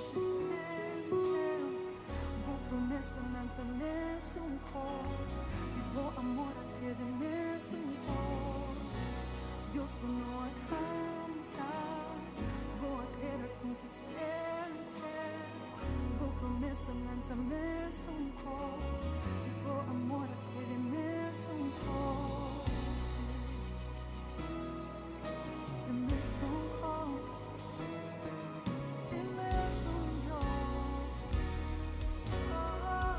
Konsistente, Bo promesanan ta mesun kos, i Bo amor a keda mesun kos. Dios, bo no a kambia, Bo a keda konsistente, Bo promesanan ta mesun kos, i Bo amor a keda mesun kos. E mesun kos. E mesun Dios. Oh,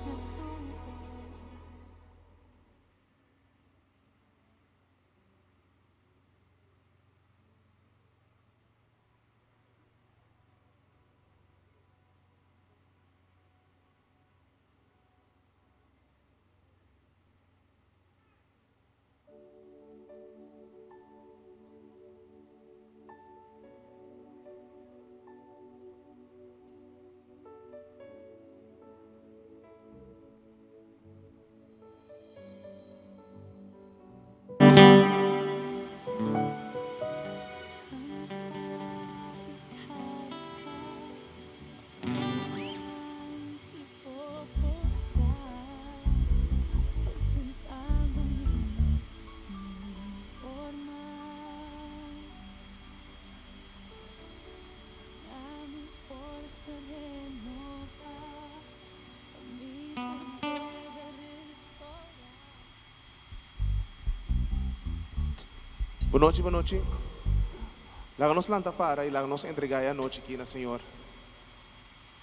mesun kos. Bon nochi, bon nochi. Laga nos lanta para y laga nos entrega e anochi aki na Señor.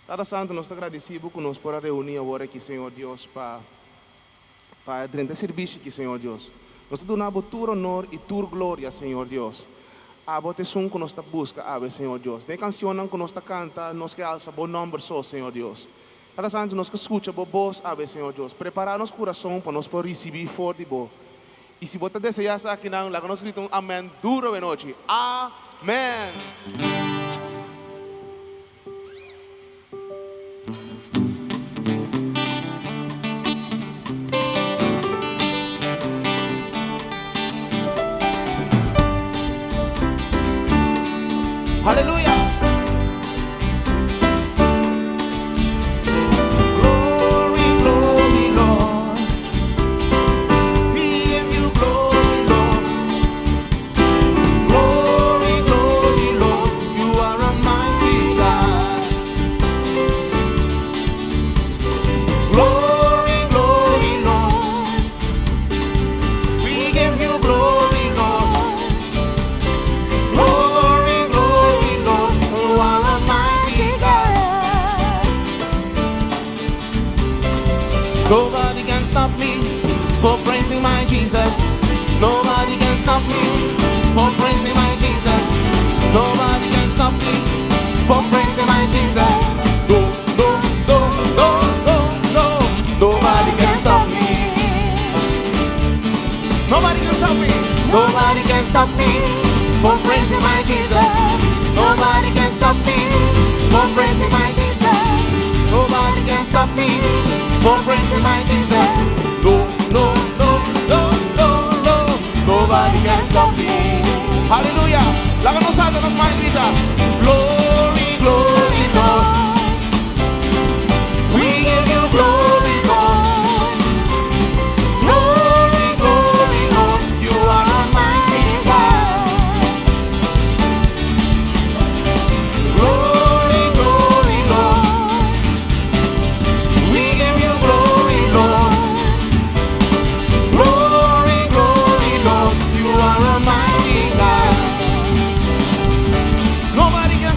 Tata Santu, nos ta gradisí Bo ku nos por a reuní awor aki, Señor Dios, pa pa drenta e sirbishi aki, Señor Dios. Nos ta duna Bo tur honor i tur gloria, Señor Dios. Abo ta esun ku nos ta buska awe, Señor Dios. Den e kansionnan ku nos ta kanta, nos ke alsa Bo nòmber so, Señor Dios. Tata Santu, nos ke skucha Bo bos awe, Señor Dios. Prepará nos kurason pa nos por risibí for di Bo. I si bo ta deseá esakinan, laga nos grita un amèn duru awe nochi. Amèn! Aleluya! Glory, glory, Lord. We give you glory, Lord. Glory, glory, Lord. You are a mighty God. Glory, glory, Lord. We give you glory, Lord. Glory, glory, Lord. You are a mighty God. Nobody can stop me for praising my Jesus. Nobody can stop me for praising my Jesus. Nobody can stop me for praising my Jesus. No, no, no, no, no, no. Nobody can stop me. Nobody can stop me. Nobody can stop me from praising my Jesus. Nobody can stop me from praising my Jesus. Nobody can stop me from praising my Jesus. No, no, no, no, no, no. Nobody can stop me. Hallelujah. Laga nos alsa nos man grita. Glory, glory, Lord. We give you glory, Lord. Glory, glory, Lord. You are a mighty God. Glory, glory, Lord. We give you glory, Lord. Glory, glory, Lord. You are a mighty God. Nobody can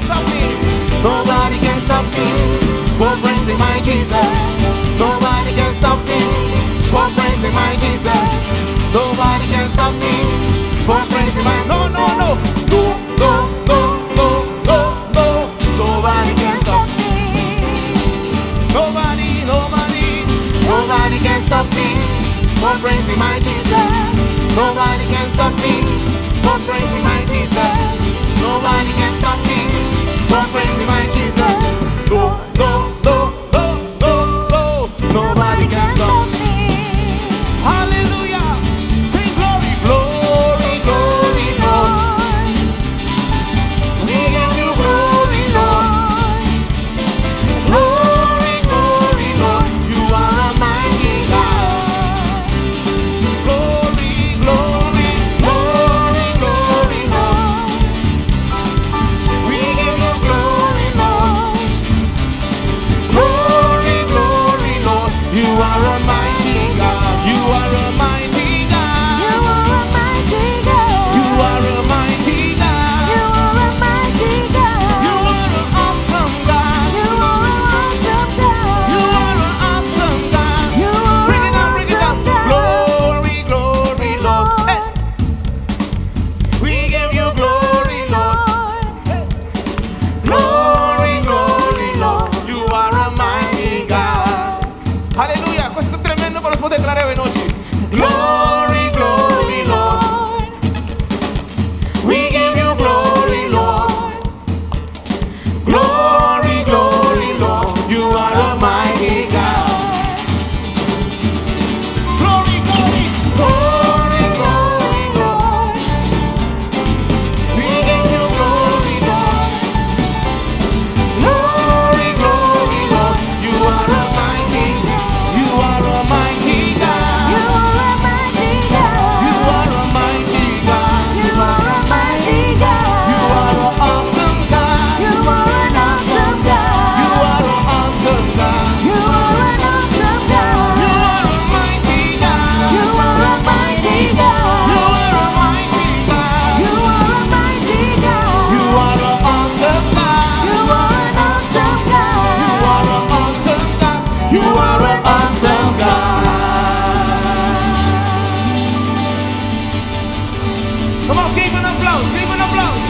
applaus, geef een applaus.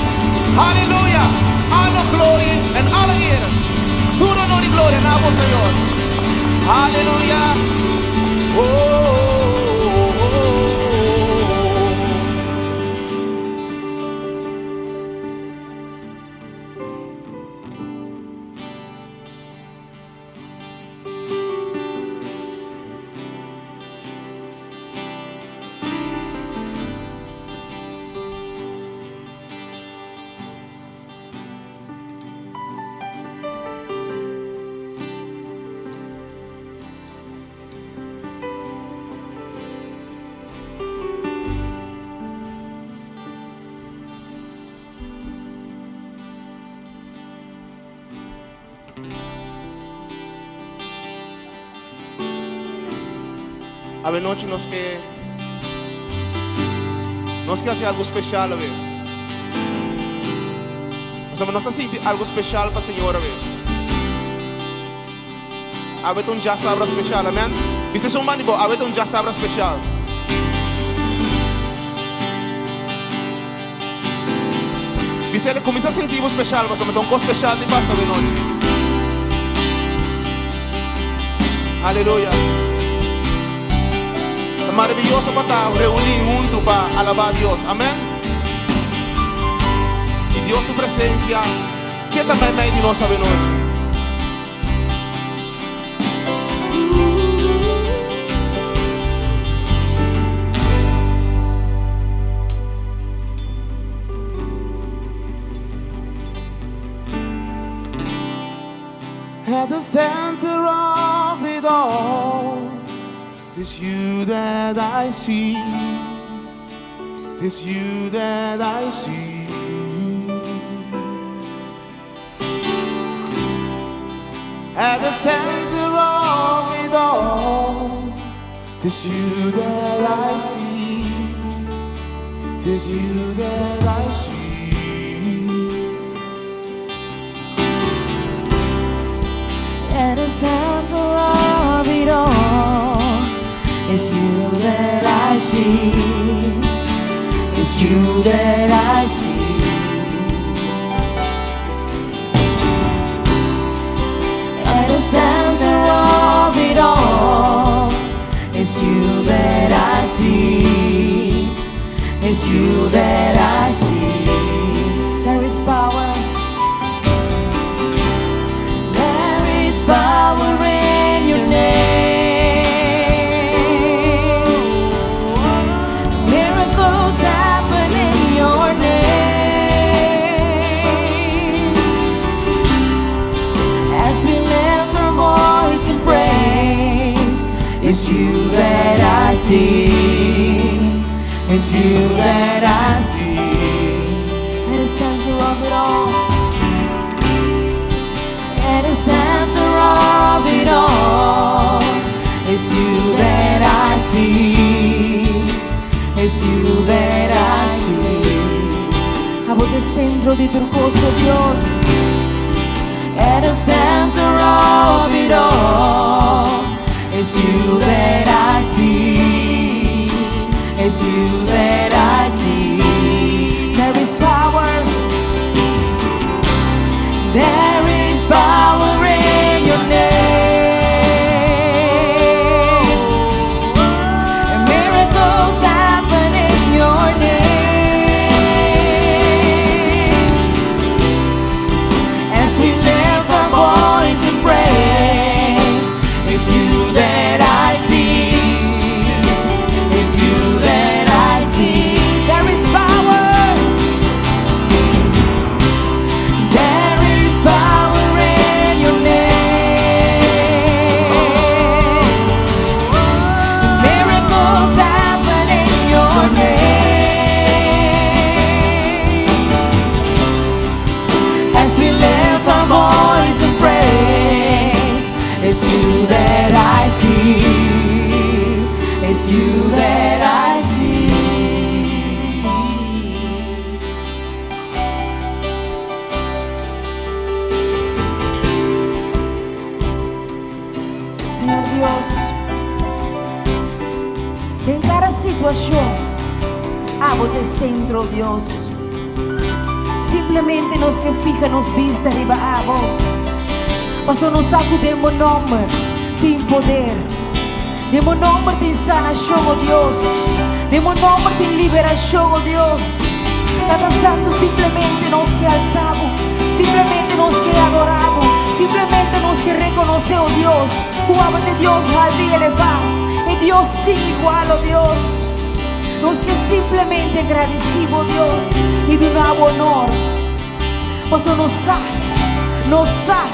Halleluja. Alle glorie en alle eer. Tur honor i gloria na bo, Señor. Halleluja. Oh, oh, oh, oh. Awe nochi nos ke nos ke hasi algo special awe. Pasobra nos ta sinti algo special pa Señor awe. Awe ta un djasabra special, amen. Bisa esun man di bo, awe ta un djasabra special. Bisa el, kuminsá sinti bo special pasobra ta un kos special di pasa awe nochi. Aleluya. Ta maraviyoso pa ta reuní huntu pa alabá Dios. Amen. I Dios su presencia ke ta meimei di nos awe nochi. At the center of it all, it's you that I see. It's you that I see. At the center of it all, it's you that I see. It's you that I see. At the center of it all, it's you that I see. It's you that I see. At the center of it all, it's you that I see. It's you that I see. There is power. There is power in your name. Miracles happen in your name. As we lift our voice in praise, it's you that I see. It's you that I see. At the center of it all. At the center of it all, it's you that I see. It's you that I see. Abo ta e sentro di tur kos, Dios. At the center of it all, it's you that I see. It's you that I see. There is power. There is power in your name. And miracles happen in your name. As we lift our voice in praise, it's you that I see. It's you that I see. There is power. There is power in your name. Miracles happen in your name. As we lift our voice in praise, it's you that I see. It's you that I see. Señor Dios, den kada situashon, abo ta e sentro, Dios. Simplemente nos ke fiha nos bista riba abo. Paso nos sa ku den bo nòmber tin poder. Den bo nòmber tin sanashon, o Dios. Den bo nòmber tin liberashon, o Dios. Tata Santu, simplemente nos ke alsa bo. Simplemente nos ke adorá bo. Simplemente nos ke rekonosé, o Dios, ku abo ta e Dios haltu i elevá, e Dios sin igual, o Dios. Nos ke simplemente gradisí bo, Dios, i duna bo honor. Pasobra nos sa, nos sa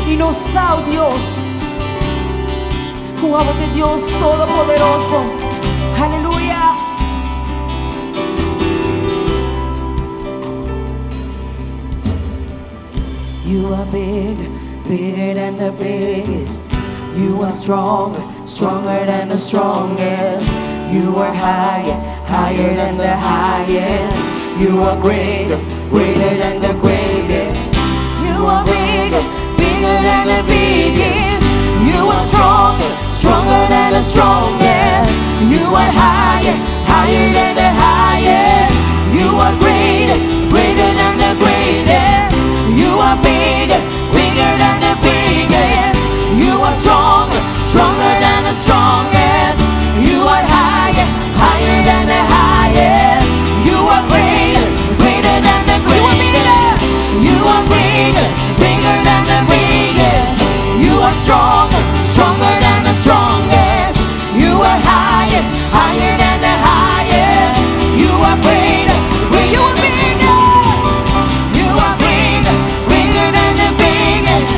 i nos sa, o Dios, ku abo ta e Dios Todopoderoso. Aleluya! You are big, bigger than the biggest. You are stronger, stronger than the strongest. You are higher, higher than the highest. You are greater, greater than the greatest. You are bigger, bigger than the biggest. You are stronger, stronger than the strongest. You are higher, higher than the highest. You are greater, greater than the greatest. You are bigger, bigger than the biggest. You are stronger, stronger than the strongest. You are higher, higher than the highest. You are greater, greater than the greatest. You are bigger, bigger than the biggest. You are stronger, stronger than the strongest. You are higher, higher than the highest. You are greater, you are bigger. You are bigger, bigger than the biggest.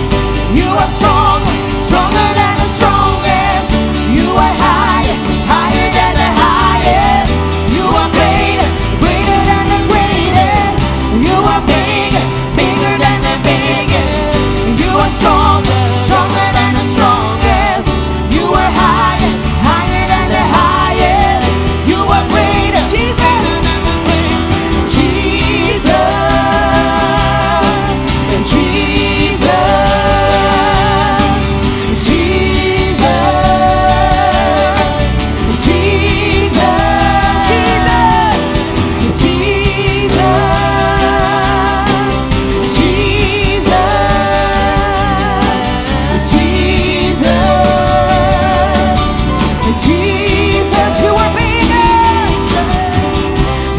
You are stronger, stronger than the strongest. You are higher, higher than the highest. You are greater, greater than the greatest. You are bigger, bigger than the biggest. You are stronger, stronger than the strongest. You are higher, higher than the highest. You are greater, Jesus. Jesus, Jesus, Jesus, Jesus, Jesus, Jesus, Jesus, Jesus, Jesus, you are bigger.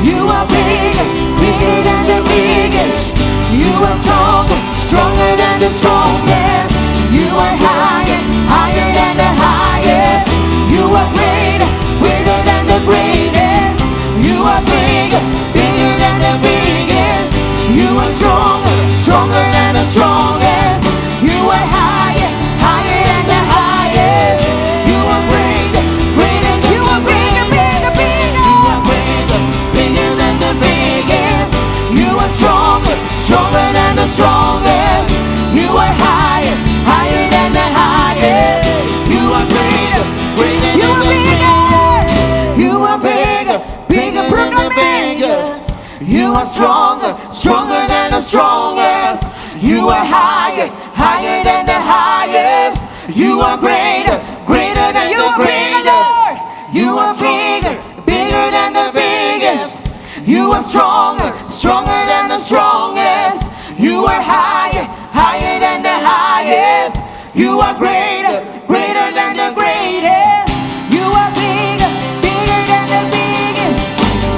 You are bigger, bigger than the biggest. You are stronger, stronger than the strongest. You are higher, higher than the highest. You are greater, greater than the greatest. You are bigger, bigger than the biggest. You are stronger, stronger than the strongest. You are higher, higher than the highest. You are greater, greater than you are bigger, bigger, bigger. You are greater, bigger than the biggest. You are stronger, stronger than the strongest. You are higher, higher than the highest. You are greater, greater you than the biggest. You are bigger, bigger than the biggest. You are stronger, stronger than the strongest. You are higher, higher than the highest. You are greater, greater than the greatest. You are bigger, bigger than the biggest. You are stronger, stronger than the strongest. You are higher, higher than the highest. You are greater, greater than the greatest. You are bigger, bigger than the biggest.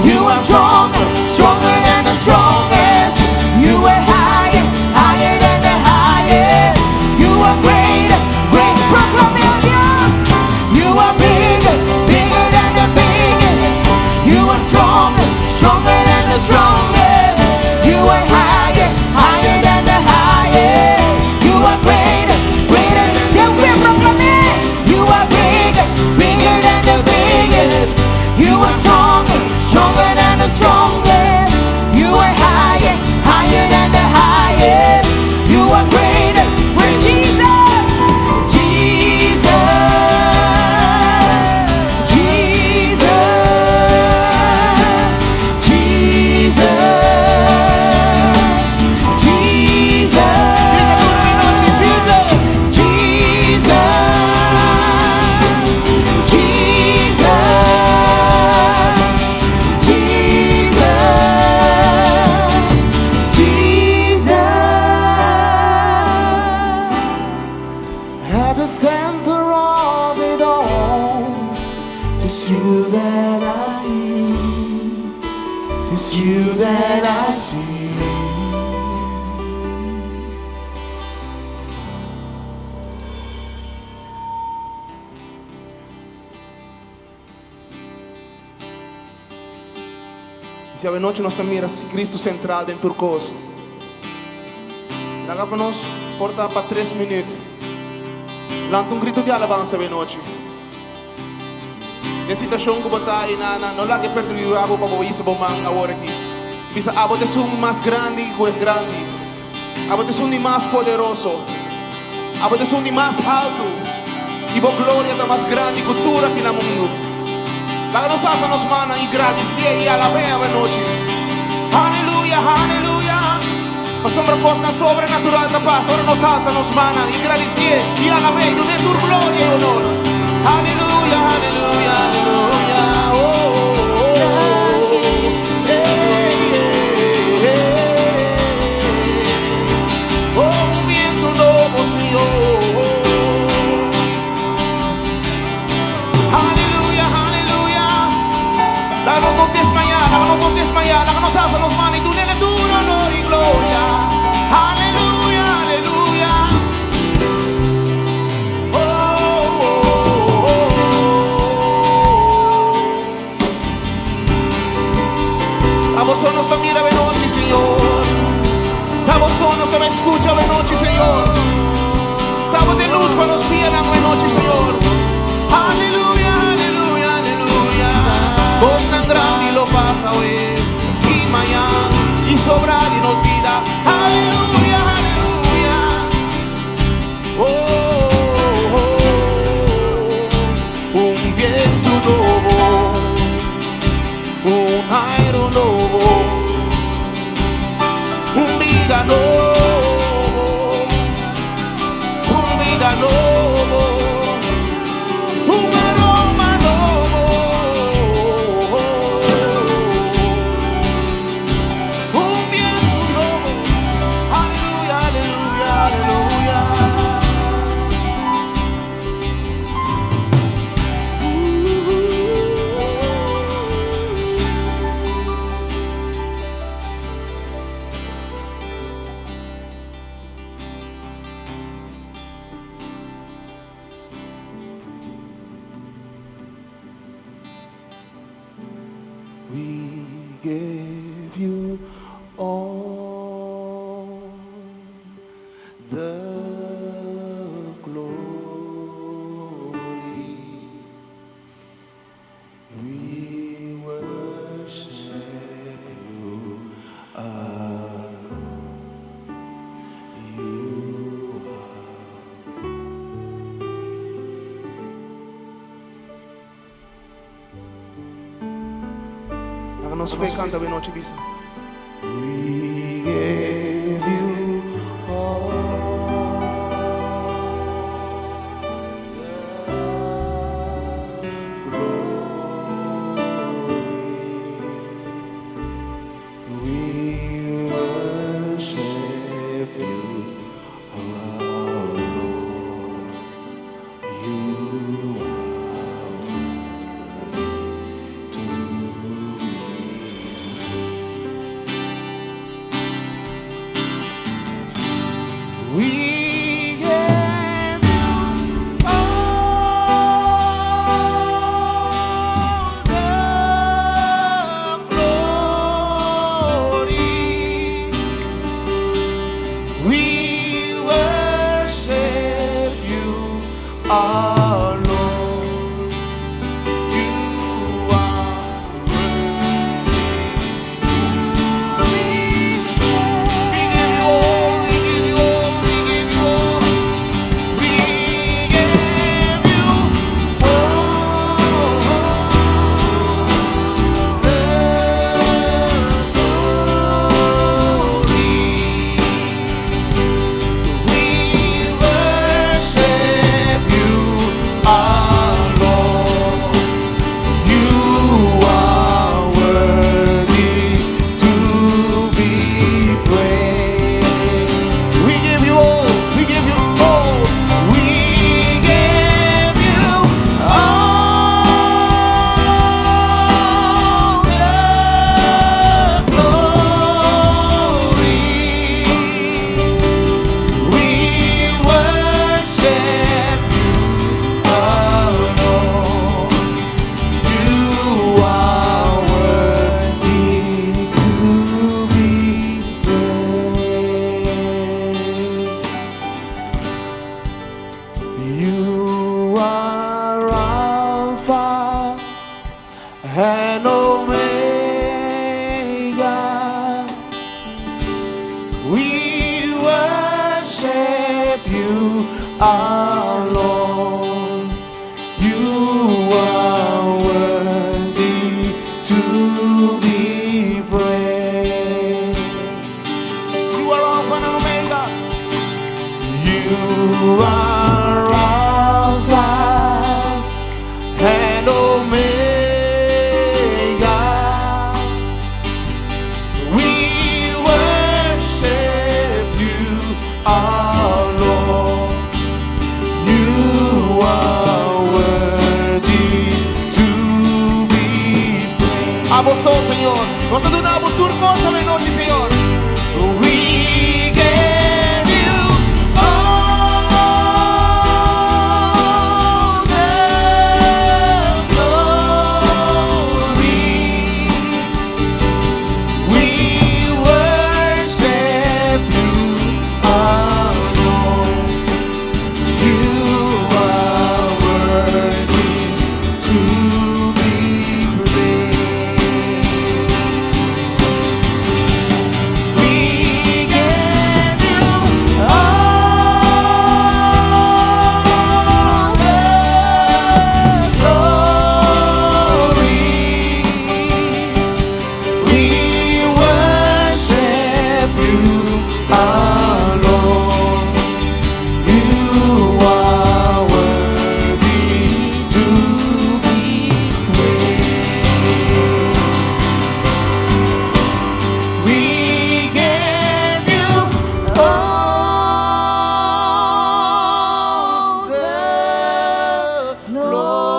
You are stronger, stronger than the strongest. You are higher, higher than the highest. You are greater, great. Proclame a Dios. You are bigger, bigger than the biggest. You are stronger, stronger than the strongest. You are higher, higher than the highest. You are greater, greater than the I si awenochi nos ta mira Cristo sentral den tur kos, laga pa nos por ta pa tres minüt. Lanta un grito di alabansa awenochi. Den situashon ku bo ta einan, no laga e pertribuí abo pa bo hisa bo man awor aki i bisa, Abo ta esun mas grandi ku e grandi. Abo ta esun di mas poderoso. Abo ta esun di mas haltu. I bo gloria ta mas grandi ku tur aki na mundu. Laga nos alsa nos mannan i gradisié i alab'é awanochi. Haleluya, haleluya! Pasobra kosnan sobrenatural ta pasa ora nos alsa nos mannan i gradisié i alab'é i dun'é tur gloria i honor. Haleluya, haleluya, haleluya! Oh, oh, oh, hey, hey, hey. Oh, un bientu nobo, Señor. Haleluya, haleluya. Laga nos no desmayá, laga nos no desmayá, laga nos alsa nos man i dun'El tur honor i gloria. Haleluya, haleluya. Oh, oh, oh, oh. Ta bo so nos ta mira awenochi, Señor. Ta bo so nos ta skucha awenochi, Señor. Ta bo ta e lus pa nos pianan awenochi, Señor. Aleluya, aleluya, aleluya. Kosnan grandi lo pasa awe i mañan i sobra di nos bida. Aleluya, aleluya. Oh, oh, oh. Un bientu nobo, un airu nobo, un bida nobo, un bida nobo, un aroma nobo, un bientu nobo. Aleluya, aleluya, aleluya. We give you all the glory. We worship you. You are. Laga nos fe kanta awenochi bisa. We give you all the glory. We worship you, our Lord. You are worthy to be. We give you all the glory. We worship you, our Lord. You are worthy. We give you all, we give you all, we give We worship you alone. You are worthy to be praised. You are Alpha and Omega. You are Alpha and Omega. We worship you alone. You are worthy to be praised. Abo so, Señor. Nos ta duna bo tur kos awe nochi, Señor. We give you all the glory. We worship you alone. You are worthy to be praised. We give you all the glory. We worship you alone. You are worthy to be praised. We give you all the glory.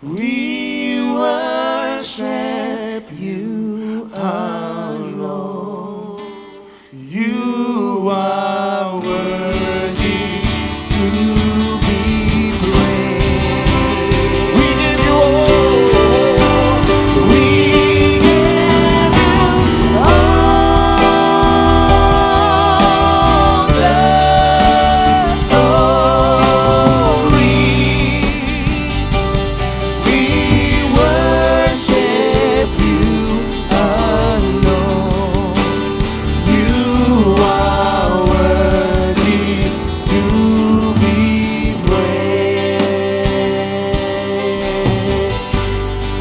We worship you alone. You are worthy to be praised. We give you all. We give you all the glory. We worship you alone. You are worthy to be praised.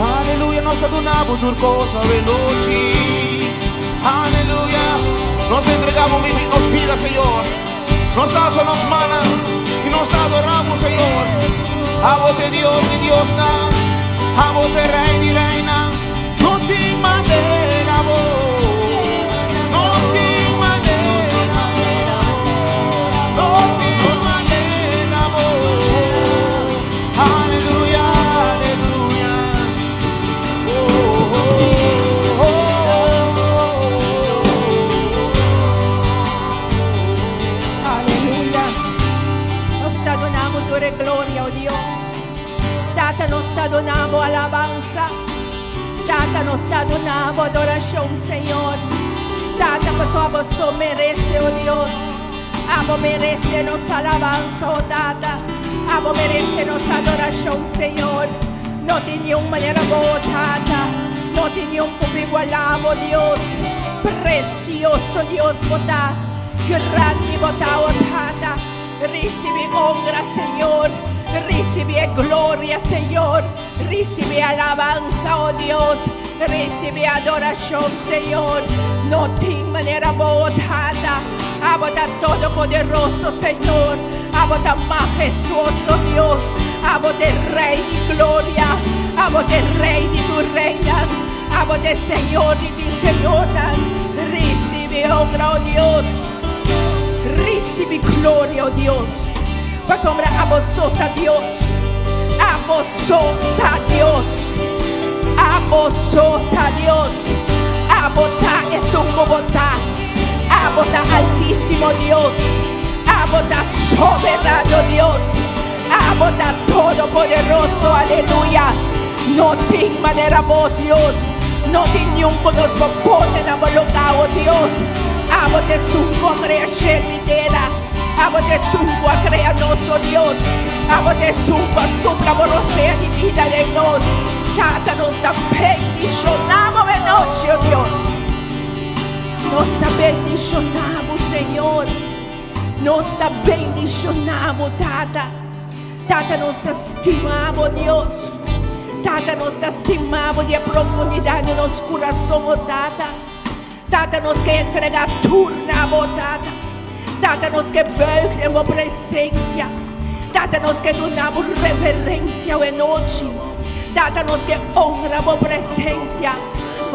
Aleluya, nos ta duna bo tur kos awe nochi. Aleluya. Nos ta entregá nos bida, Señor. Nos ta nos man i nos ta adorá, Señor. Abo ta Dios di diosnan. Abo ta Rei di reinan. No tin manera bo. No tin manera. No tin manera bo. Aleluya, aleluya. Oh, oh, oh, Aleluya. Nos ta duna bo tur gloria, oh Dios. Tata, nos ta duna bo alabansa. Tata, nos ta duna bo adorashon, Señor. Tata, pasobra Bo meresé, oh Dios. Abo meresé nos alabansa, oh Tata. Abo meresé nos adorashon, Señor. No tin ningun manera bo, Tata. No tin ningun ku igualá bo, Dios. Presioso Dios, bo ta. Grandi bo ta, oh Tata. Risibí honra, Señor. Risibí gloria, Señor. Risibí alabansa, oh Dios. Risibí adorashon, Señor. No tin manera bo, Tata. Abo ta todopoderoso, Señor. Abo ta mahestuoso, Dios. Abo ta Rei di gloria. Abo ta Rei di tur reinan. Abo ta Señor di tur señornan. Risibí honra, oh Dios. Risibí gloria, oh Dios. Pasobra abo so ta Dios. Abo so ta Dios. Abo so ta Dios. Abo ta esun ku bo ta. Abo ta Altísimo Dios. Abo ta soberano Dios. Abo ta todopoderoso. Aleluya. No tin manera bo, Dios. No tin ningun ku nos por pone na bo lugá, oh Dios. Abo ta esun ku a krea shelu i tera. Abo ta esun ku a krea nos, oh Dios. Abo ta esun ku a supla rosea di bida den nos. Tata, nos ta bendishoná bo awe nochi, oh Dios. Nos ta bendishoná bo, Señor. Nos ta bendishoná bo, Tata. Tata, nos ta stima bo, Dios. Tata, nos ta stima bo di e profundidat di nos kurason, o Tata. Tata, nos ke entregá tur na bo, Tata. Tata, nos ke buig den bo presensia. Tata, nos ke duna bo reverensia awe nochi. Tata, nos ke honra bo presensia.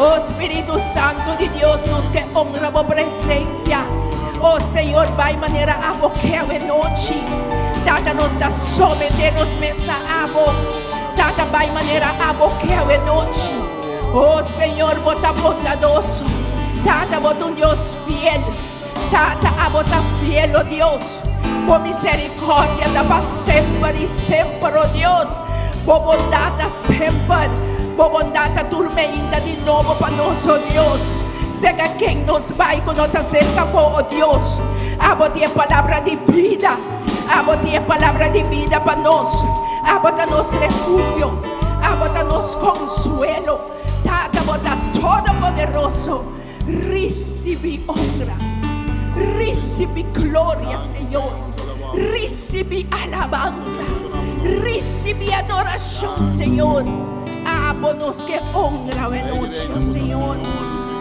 O Spiritu Santu di Dios, nos ke honra bo presensia. O Señor, bai manera abo ke awe nochi. Tata, nos ta someté nos mes na abo. Tata, bai manera abo ke awe nochi. O Señor, bo ta bondadoso. Tata, bo ta un Dios fiel. Tata, abo ta fiel, o Dios. Bo misericordia ta pa semper i semper, o Dios. Bo bondat ta semper. Bo bondat ta tur meinta di nobo pa nos, o Dios. Serka ken nos bai ku no ta serka bo, o Dios? Abo tin e palabra di bida. Abo tin e palabra di bida pa nos. Abo ta nos refugio. Abo ta nos konsuelo. Tata, bo ta todopoderoso. Risibí honra, risibí gloria, Señor. Risibí alabansa, risibí adorashon, Señor. Abo nos ke honra awe nochi, oh Señor.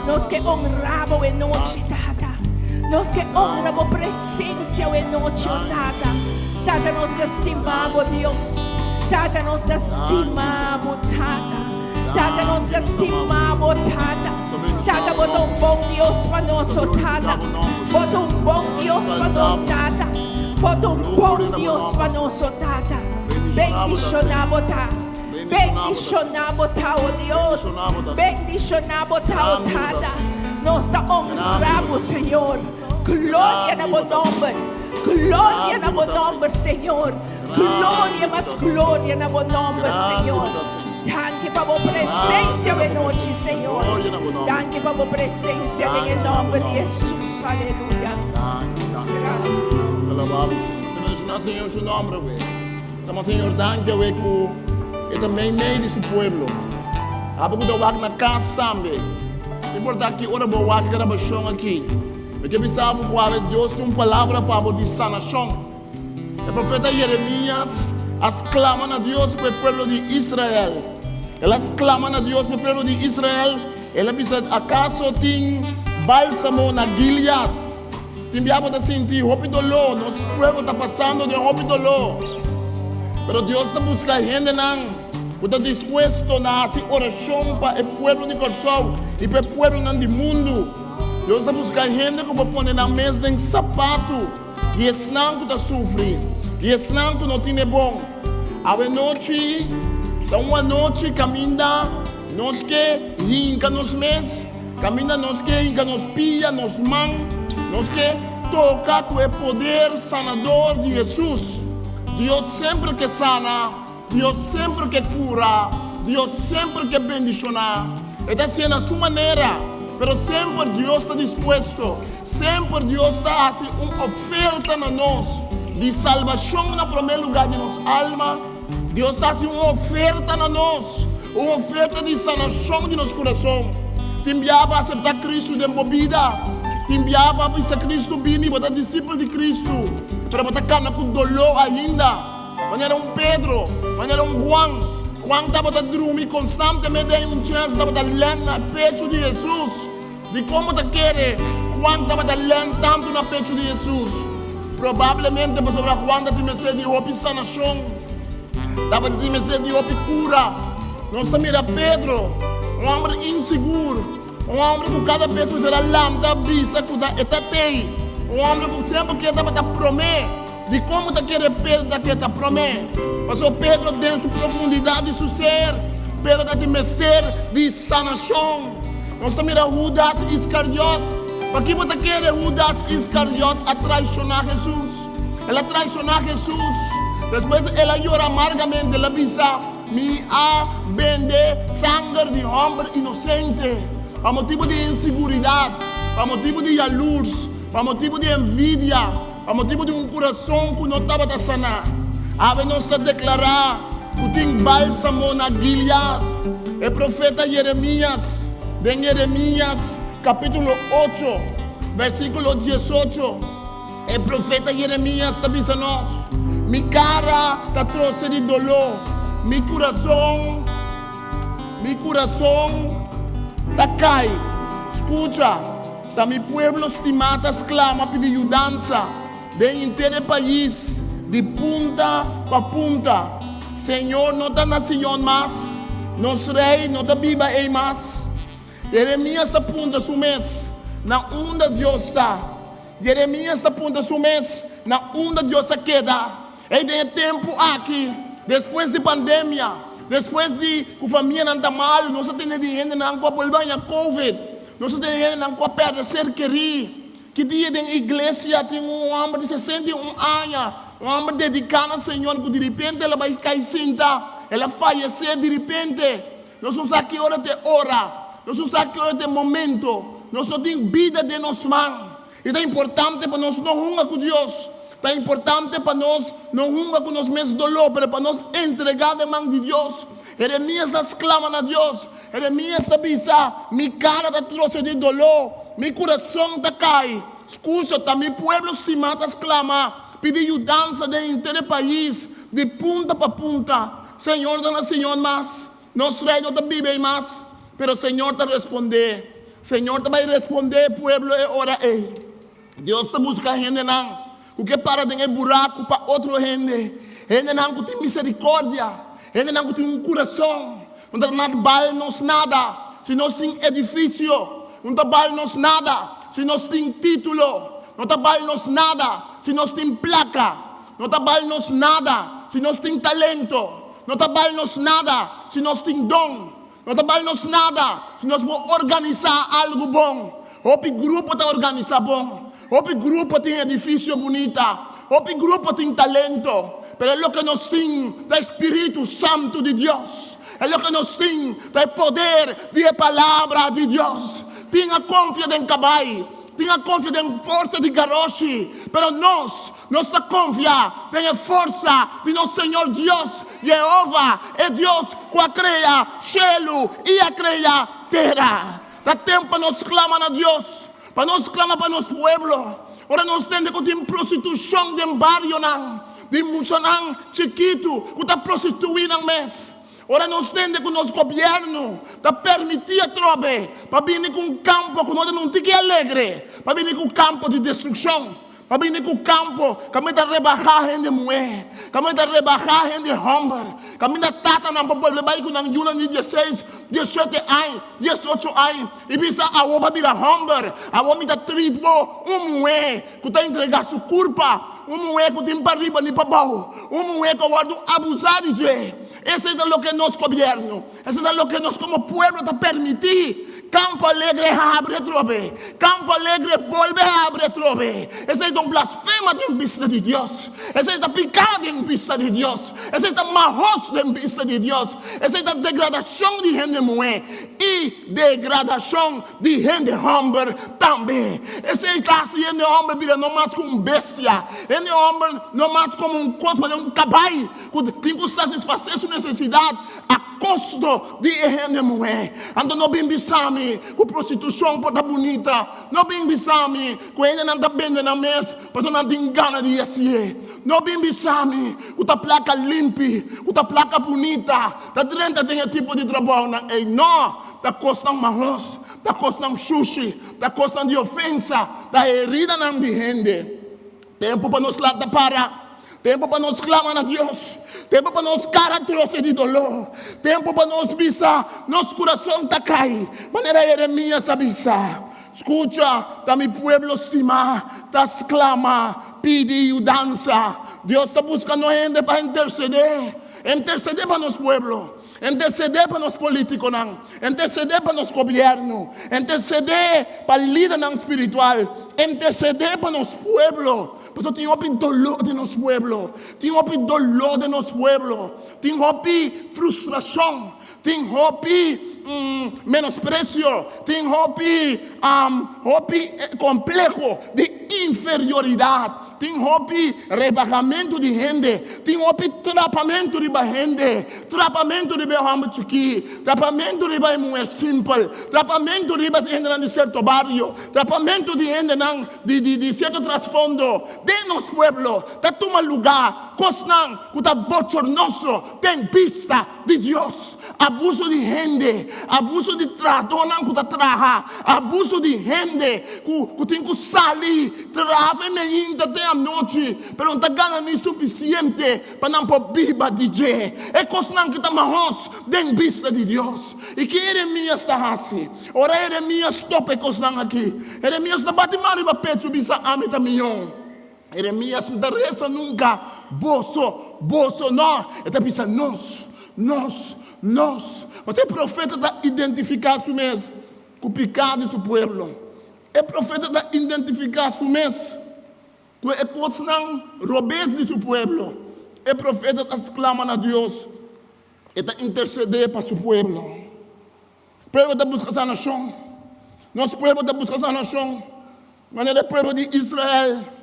Nos ke honra bo awe nochi, Tata. Nos ke honra bo presencia awe nochi, oh Tata. Tata, nos ta stima bo, Dios. Tata, nos ta stima bo, Tata. Tata nos ta stima bo Tata. Tata bo ta un bon Dios pa nos oh Tata. Bo ta un bon Dios pa nos Tata. Bo ta un bon Dios pa nos oh Tata. Bendiciona bo ta. Bendiciona bo ta oh Dios. Bendiciona bo ta oh Tata. Nos ta honra bo Señor. Gloria na bo nomber. Gloria na bo nomber Señor. Gloria mas gloria na bo nomber, Señor. Danki pa bo presencia awe nochi, Señor. Danki pa bo presencia den e nomber di Jesus. Aleluya. Gracias, Señor. Alabado Señor. Se menciona Señor su nombre, we. Sama Señor danki we ku e ta mei mei di su pueblo. Abo ku ta wak na kas tambe. No importa ki ora bo wak e grabashon aki. Mi ke bisa bo ku awe Dios tin un palabra pa bo di sanashon. E profeta Jeremias a sklama na Dios pa e pueblo di Israel. El a sklama na Dios pa e pueblo di Israel. El a bisa, Akaso tin bálsamo na Gilead? Tin bia bo ta sinti hopi doló. Nos pueblo ta pasando den hopi doló. Pero Dios ta buska hendenan ku ta dispuesto na hasi orashon pa e pueblo di Kòrsou i pa e pueblonan di mundu. Dios ta buska hende ku por pone nan mes den sapatu. Di esnan ku ta sufri, di esnan ku no tine bon. Awe nochi ta un anochi kaminda nos ke hinka nos mes, kaminda nos ke hinka nos pia, nos man, nos ke toka ku e poder sanador di Hesus. Dios semper ke sana. Dios semper ke kura, Dios semper ke bendishoná. E ta hasié na su manera, pero semper Dios ta dispuesto, semper Dios ta hasi un oferta na nos di salbashon na promé lugá di nos alma. Dios ta hasi un oferta na nos, un oferta di sanashon di nos kurason. Tin biaha pa aseptá Kristu den bo bida, tin biaha pa bisa Kristu bini, bo ta disipel di Kristu, pero bo ta kana ku doló ainda. Manera un Pedro, manera un Juan. Juan tabata drumi konstantemente den un chèns tabata lèn na pechu di Hesus. Dikon bo ta kere Juan tabata lèn tantu na pechu di Hesus? Probablemente pasobra Juan ta tin mester di hopi sanashon, tabata tin mester di hopi kura. Nos ta mira Pedro, un hòmber insigur, un hòmber ku kada bes mester a lanta bisa ku ta e ta tei, un hòmber ku semper ke tabata promé. Dikon bo ta kere Pedro ta keda promé? Pasobra Pedro den su profundidat di su ser, Pedro ta tin mester di sanashon. Nos ta mira Hudas Iskariot. Pakiko bo ta kere Hudas Iskariot a traishoná Hesus? El a traishoná Hesus. Despues el a yora amargamente, el a bisa, Mi a bende sanger di hòmber inosente pa motibu di insiguridat, pa motibu di yalurs, pa motibu di envidia. Pa motibu di un kurason ku no tabata saná, awe nos ta deklará ku tin bálsamo na Gilead. E profeta Yeremías, den Yeremías. kapítulo 8, versíkulo 18, e profeta Jeremias ta bisa nos, Mi kara ta trose di doló, mi kurason, mi kurason ta kai. Skucha, ta mi pueblo stimá ta sklama pidi yudansa den henter e pais, di punta pa punta. Señor no ta na Sion mas, nos Rei no ta biba ei mas. Jeremias ta puntra su mes, Na unda Dios ta? Jeremias ta puntra su mes, Na unda Dios a keda? Ei den e tempu aki, despues di pandemia, despues di ku famianan ta malu, nos a tende di hendenan ku a bolbe haña covid, nos a tende di hendenan ku a pèrdè ser kerí. Ki dia den iglesia tin un hòmber di 61 aña, un hòmber dediká na Señor, ku diripente el a bai kai sinta, el a fayesé diripente. Nos no sa ki ora ta e ora, nos no sa ki ora ta e momento. Nos no tin bida den nos man. I ta importante pa nos no hunga ku Dios. Ta importante pa nos no hunga ku nos mes doló, pero pa nos entregá den man di Dios. Jeremias ta sklama na Dios. Jeremias ta bisa, Mi kara ta trose di doló, mi kurason ta kai. Skucha, ta mi pueblo stimá ta sklama, pidi yudansa den henter e pais, di punta pa punta. Señor ta na Sion mas, nos rei no ta biba ei mas. Pero Señor ta respondé. Señor ta bai respondé e pueblo e ora ei. Dios ta buska hendenan ku ke para den e buraku pa otro hende, hendenan ku tin miserikordia, hendenan ku tin un kurason. No ta nada bal nos nada si nos tin edifisio, no ta bal nos nada si nos tin título, no ta bal nos nada si nos tin plaka, no ta bal nos nada si nos tin talento, no ta bal nos nada si nos tin don. No ta bal nos nada si nos por organisá algu bon. Hopi grupo ta organisá bon. Hopi grupo tin edifisio bunita. Hopi grupo tin talento. Pero e loke nos tin ta e spiritu santu di Dios. E loke nos tin ta e poder di e Palabra di Dios. Tin a konfia den kabai. Tin a konfia den forsa di garoshi. Pero nos Nos ta konfia den e forsa di nos Señor Dios, Yehova, e Dios ku a krea shelu i a krea tera. Ta tempu pa nos klama na Dios, pa nos klama pa nos pueblo. Ora nos tende ku tin prostitushon den barionan, di muchanan chikitu ku ta prostituí nan mes. Ora nos tende ku nos gobièrnu ta permití atrobe pa bini ku un kampo ku no ta nun tiki alegre, pa bini ku kampo di destrukshon, Pa bini ku kampo kaminda ta rebahá hende muhé, kaminda ta rebahá hende hòmber, kaminda tatanan por bolbe bai ku nan yunan di dieseis, diesshete aña, diesocho aña i bisa, Awor bo a bira hòmber, awor mi ta trit bo un muhé ku ta entregá su kurpa, un muhé ku tin pariba ni pabou, un muhé ku a wòrdu abusá di dje. Esei ta loke nos gobièrnu, esei ta loke nos komo pueblo ta permití. Campo Alegre habri atrobe! Campo Alegre bolbe habri atrobe! Esei ta un blasfema den bista di Dios! Esei ta piká den bista di Dios! Esei ta mahos den bista di Dios! Esei ta degradashon di hende muhé i degradashon di hende hòmber tambe! Esei ta hasi hende hòmber bira no mas ku un bestia, hende hòmber no mas komo un kos manera un kabai ku tin ku satisfasé su nesesidat a kosto di e hende muhé. Anto no bin bisa mi ku prostitushon por ta bunita. No bin bisa mi ku hendenan ta bende nan mes pasobra nan tin gana di hasié. No bin bisa mi ku ta plaka limpi, ku ta plaka bunita ta drenta den e tipo di trabounan ei. No! Ta kosnan mahos, ta kosnan shushi, ta kosnan di ofensa, ta heridanan di hende. Tempu pa nos lanta para. Tempu pa nos klama na Dios. Tempu pa nos kara trose di doló. Tempu pa nos bisa, Nos kurason ta kai, manera Jeremias a bisa. Skucha, ta mi pueblo stimá ta sklama, pidi yudansa. Dios ta buska no hende pa intersedé. Intersedé pa nos pueblo. Intersedé pa nos polítikonan. Intersedé pa nos gobièrnu. Intersedé pa lidernan spiritual. Intersedé pa nos pueblo. Pasobra tin hopi doló den nos pueblo. Tin hopi doló den nos pueblo. Tin hopi frustrashon. Tin hopi menospresio. Tin hopi hopi kompleho di. inferioridat, tin hopi rebahamentu di hende, tin hopi trapamentu riba hende, trapamentu riba e hòmber chikí, trapamentu riba e muhé simpel, trapamentu riba e hendenan di sierto bario, trapamentu di hendenan di di di sierto trasfondo den nos pueblo ta tuma lugá kosnan ku ta bochornoso den bista di Dios. Abuso di hende, abuso di trahadónan ku ta traha, abuso di hende ku ku tin ku sali traha for meinta te anochi pero no ta gana ni sufisiente pa nan por biba di dje. E kosnan ku ta mahos den bista di Dios. I ke Eremias ta hasi? Ora Eremias topa e kosnan aki, Eremias ta bati man riba pechu bisa, Ami ta mion. Eremias no ta resa nunka, Boso, boso, no. E ta bisa, Nos, nos, nos. Pasobra e profeta ta identifiká su mes ku piká di su pueblo. E profeta ta identifiká su mes ku e kosnan robes di su pueblo. E profeta ta sklama na Dios, e ta intersedé pa su pueblo. Pueblo ta buska sanashon. Nos pueblo ta buska sanashon. Manera e pueblo di Israel.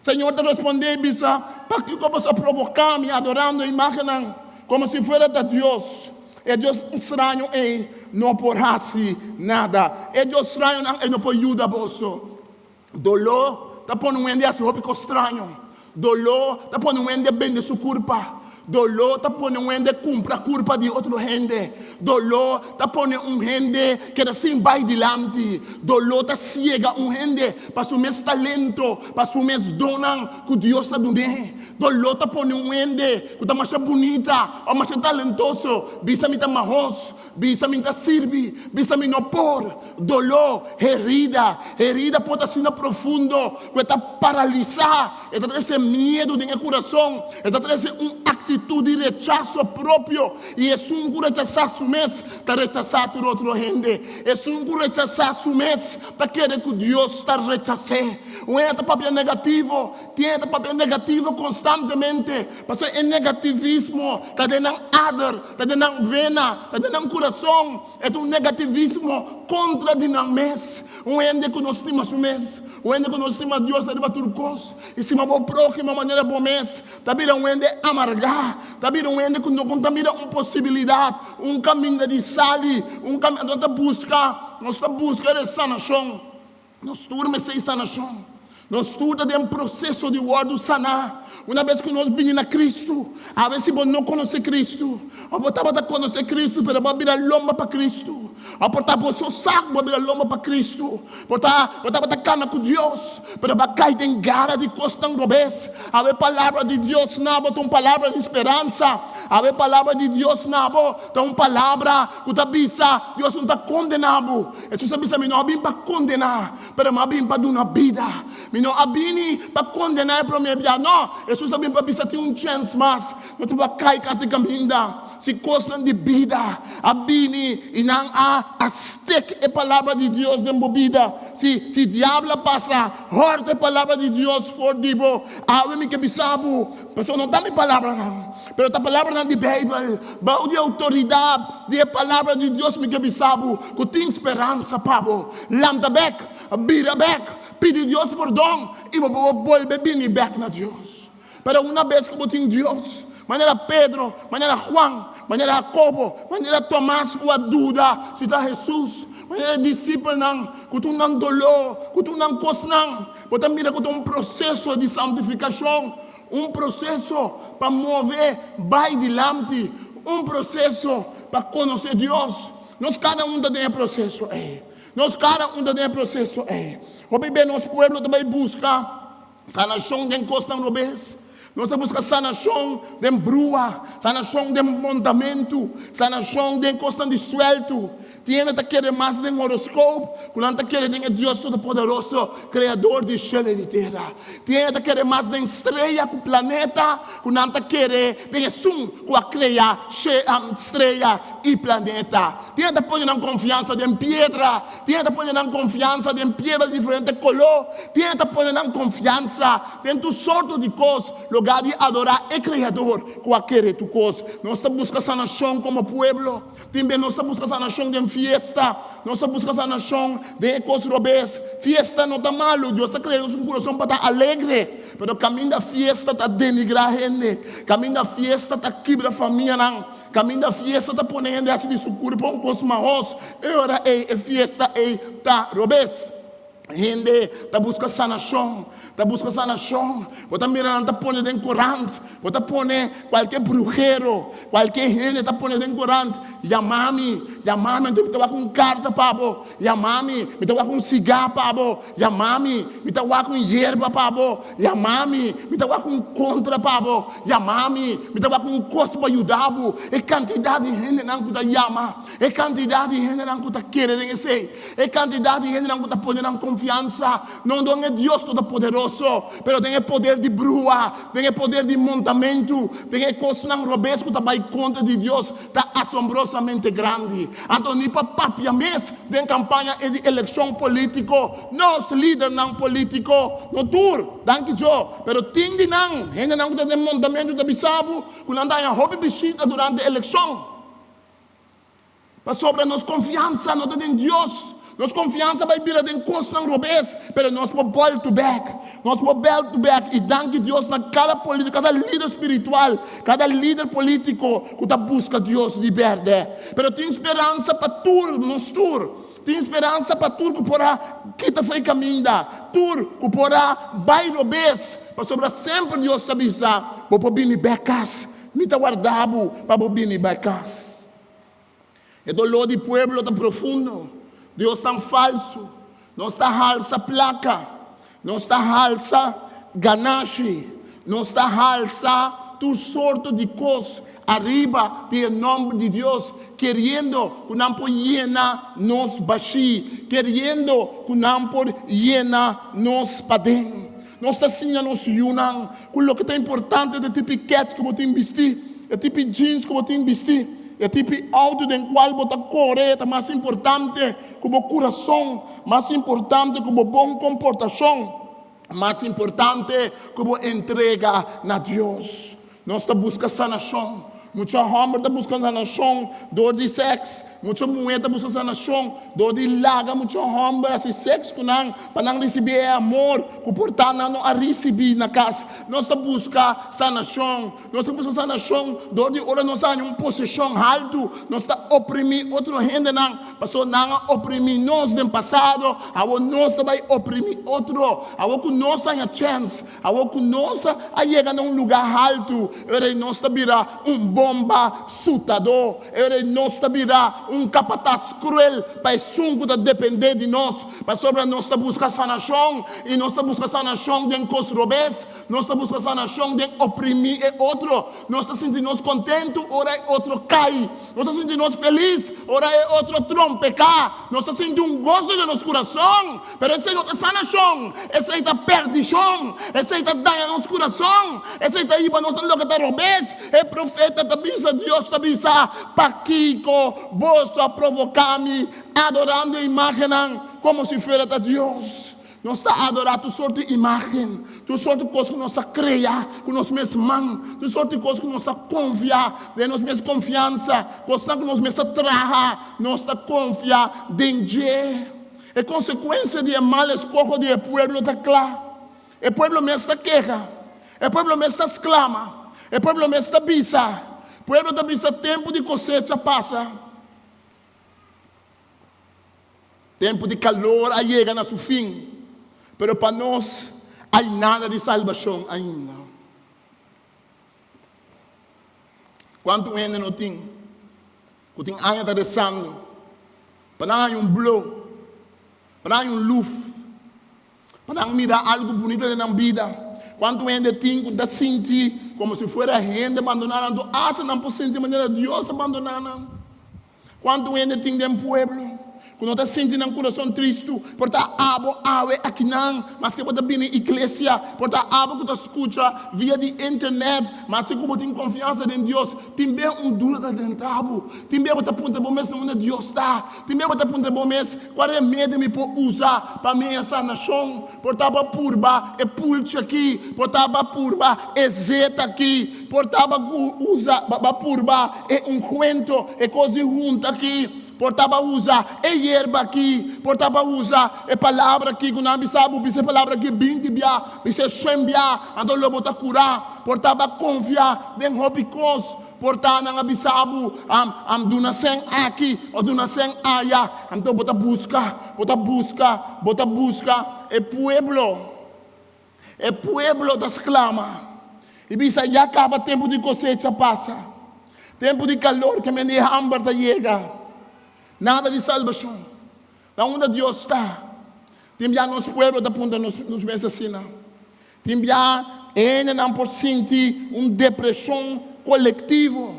Señor ta respondé i bisa, Pakiko boso a proboká mi adorando imágennan komo si fuera ta Dios? E dios straño ei no por hasi nada. E dios strañonan ei no por yuda boso. Doló ta pone un hende hasi hopi kos straño. Doló ta pone un hende bende su kurpa. Doló ta pone un hende kumpra kurpa di otro hende. Doló ta pone un hende keda sin bai dilanti. Doló ta siega un hende pa su mes talento, pa su mes donnan ku Dios a dun'é. Doló ta pone un hende ku ta masha bunita òf masha talentoso bisa mi ta mahos. Bisa mi ta sirbi, bisa mi no por. Doló, herida, herida por ta asina profundo ku e ta paralisá, e ta trese miedu den e kurason, e ta trese un aktitut di rechaso propio, i esun ku rechasá su mes ta rechasá tur otro hende. Esun ku rechasá su mes ta kere ku Dios ta rechas'é. Un hende ta papia negativo, Tin e ta papia negativo konstantemente, pasobra e negativismo ta den nan ader, ta den nan vena, ta den nan kurason. E ta un negativismo kontra di nan mes. Un hende ku no stima su mes, un hende ku no stima Dios ariba tur kos i stima bo próhimo manera bo mes, ta bira un hende amargá, ta bira un hende ku no kon ta mira un posibilidat, un kaminda di sali, un kaminda. Nos ta buska, nos ta buska e sanashon. Nos tur mester e sanashon. Nos tur ta den proseso di wòrdu saná. Una bes ku nos bini na Kristu, awe si bo no konosé Kristu, òf bo tabata konosé Kristu pero bo a bira lomba pa Kristu, òf por ta bo so sa ku bo a bira lomba pa Kristu, por ta bo tabata kana ku Dios pero bo a kai den gara di kosnan robes, awe palabra di Dios na bo ta un palabra di speransa. Awe palabra di Dios na bo ta un palabra ku ta bisa, Dios no ta kondená bo. Hesus a bisa, Mi no a bin pa kondená, pero mi a bin pa duna bida. Mi no a bini pa kondená e promé bia. No, Hesus a bin pa bisa tin un chèns mas. No ta por kai kante kaminda. Si kosnan di bida a bini i nan a a stek e palabra di Dios den bo bida, si si diabel a pasa hòrta e palabra di Dios for di bo, awe mi ke bisa bo, pasobra no ta mi palabranan, pero ta palabranan di Beibel. Bou di outoridat di e Palabra di Dios mi ke bisa bo ku tin speransa pa bo. Lanta bek, bira bek, pidi Dios pordon i bo por bolbe bini bek na Dios. Pero una bes ku bo tin Dios, manera Pedro, manera Juan, manera Jacobo, manera Tomas ku a duda si ta Hesus, manera e disipelnan ku tur nan doló, ku tur nan kosnan, bo ta mira ku ta un proseso di santifikashon. Un proseso pa move bai dilanti, un proseso pa konosé Dios. Nos kada un ta den e proseso ei. Nos kada un ta den e proseso ei. Hopi bes nos pueblo ta bai buska sanashon den kosnan robes. Nos ta buska sanashon den brua, sanashon den montamentu, sanashon den kosnan di suèltu. Tin hende ta kere mas den horoskop ku nan ta kere den e Dios Todopoderoso, Kreador di shelu i di tera. Tin hende ta kere mas den strea ku planeta ku nan ta kere den esun ku a krea strea i planeta. Tin hende ta pone nan konfiansa den piedra, tin hende ta pone nan konfiansa den piedra di diferente koló, tin hende ta pone nan konfiansa den tur sorto di kos lugá di adorá e Kreador ku a kere tur kos. Nos ta buska sanashon komo pueblo. Tin bes nos ta buska sanashon den. fiesta. Nos ta buska sanashon den e kos robes. Fiesta no ta malu. Dios a krea nos un kurason pa ta alegre. Pero kaminda fiesta ta denigrá hende, kaminda fiesta ta kibra famianan, kaminda fiesta ta pone hende hasi di su kurpo un kos mahos, e ora ei e fiesta ei ta robes. Hende ta buska sanashon, ta buska sanashon. Bo ta mira nan ta pone den korant, bo ta pone kualke brujero, kualke hende ta pone den korant, Yama mi, yama mi, anto mi ta wak un karta pa bo, yama mi, mi ta wak un sigá pa bo, yama mi, mi ta wak un yerba pa bo, yama mi, mi ta wak un kontra pa bo, yama mi, mi ta wak un kos pa yuda bo. E kantidat di hendenan ku ta yama, e kantidat di hendenan ku ta kere den esei. E kantidat di hendenan ku ta pone nan konfiansa no den e Dios Todopoderoso, pero den e poder di brua, den e poder di montamentu, den e kosnan robes ku ta bai kontra di Dios, ta asombrosamente grandi. Anto ni pa papia mes den kampaña e di elekshon polítiko, nos lidernan polítiko, no tur, danki Djo, pero tin di nan, hendenan ku ta den montamentu ta bisa bo ku nan ta haña hopi bishita durante elekshon. Pasobra nos konfiansa no ta den Dios, nos konfiansa bai bira den kosnan robes, pero nos por bòltu bèk, nos por bèltu bèk i danki Dios na kada polítiko, kada lider spiritual, kada lider polítiko ku ta buska Dios di bèrdè. Pero tin speransa pa tur, nos tur, tin speransa pa tur ku por a kita for e kaminda, tur ku por a bai robes, pasobra semper Dios ta bisa, Bo por bini bèk kas, mi ta warda bo pa bo bini bèk kas. E doló di pueblo ta profundo. Diosnan falsu. Nos ta halsa plaka. Nos ta halsa ganashi. Nos ta halsa tur sorto di kos ariba di e nòmber di Dios, keriendo ku nan por yena nos bashí, keriendo ku nan por yena nos paden. Nos ta siña nos yunan ku loke ta importante ta e tipi kèts ku bo tin bistí, e tipi jeans ku bo tin bistí, e tipi outo den kual bo ta kore ta mas importante ku bo kurason, mas importante ku bo bon komportashon, mas importante ku bo entrega na Dios. Nos ta buska sanashon. Mucha hòmber ta buska sanashon dor di sèks. Mucha muhé ta buska sanashon dor di laga mucha hòmber hasi sèks ku nan pa nan risibí e amor ku por ta nan no a risibí na kas. Nos ta buska sanashon. Nos ta buska sanashon dor di ora nos a haña un posishon haltu, nos ta oprimí otro hendenan pasobra nan a oprimí nos den pasado. Awor nos ta bai oprimí otro. Awor ku nos haña chèns, Awor ku nos a yega na un lugá haltu, e ora ei nos ta bira un bomba sutadó, e ora ei nos ta bira un kapatas kruel pa esun ku ta dependé di nos, pasobra nos ta buska sanashon, i nos ta buska sanashon den kos robes, nos ta buska sanashon den oprimí e otro, nos ta sinti nos kontentu ora e otro kai, nos ta sinti nos felis ora e otro trompeká, nos ta sinti un goso den nos kurason. Pero esei no ta sanashon, esei ta perdishon, esei ta daña nos kurason, esei ta hiba nos na loke ta robes. E profeta ta bisa, Dios ta bisa, Pakiko boso a provoká mi adorando e imágennan komo si fuera ta Dios? Nos ta adorá tur sort di imágen, tur sort di kos ku nos a krea ku nos mes man, tur sort di kos ku nos ta konfia den nos mes konfiansa, kosnan ku nos mes a traha, nos ta konfia den dje. E konsekuensia di e mal eskoho di e pueblo ta kla. E pueblo mes ta keha. E pueblo mes ta sklama. E pueblo mes ta bisa. Pueblo ta bisa tempu di kosecha pasa. Tempu di kalor a yega na su fin. Pero pa nos hay nada di salbashon ainda. Kuantu hende no tin ku tin aña ta resando pa nan haña un blo, pa nan haña un luf, pa nan mira algu bunita den nan bida? Kuantu hende tin ku ta sinti komo si fuera hende bandoná nan? Anto asta nan por sinti manera Dios a bandoná nan. Kuantu hende tin den pueblo ku no ta sinti nan kurason tristu? Por ta abo awe akinan, maske bo ta bini iglesia, por ta abo ku ta skucha via di internet, maske ku bo tin konfiansa den Dios, tin bes un duda ta drenta bo. Tin bes bo ta puntra bo mes na unda Dios ta. Tin bes bo ta puntra bo mes, Kua remedio mi por usa pa mi haña sanashon? Por ta bo a purba e pulchi aki, por ta bo a purba e zeta aki, por ta bo a usa, bo a purba e ungüento, e kos di hunta aki. Por ta bo a usa e yerba aki, por ta bo a usa e palabra aki ku nan a bisa bo, bisa e palabra aki binti bia, bisa e shen bia, anto lo bo ta kurá. Por ta bo a konfia den hopi kos, por ta nan a bisa bo, am duna sèn aki òf duna sèn aya, anto bo ta buska, bo ta buska, bo ta buska e pueblo. E pueblo ta sklama i bisa, Ya kaba tempu di kosecha pasa, tempu di kalor ke men di hamber ta yega. Nada di salbashon. Na unda Dios ta? Tin bia nos pueblo ta puntra nos mes asina. Tin bia hendenan por sinti un depreshon kolektivo.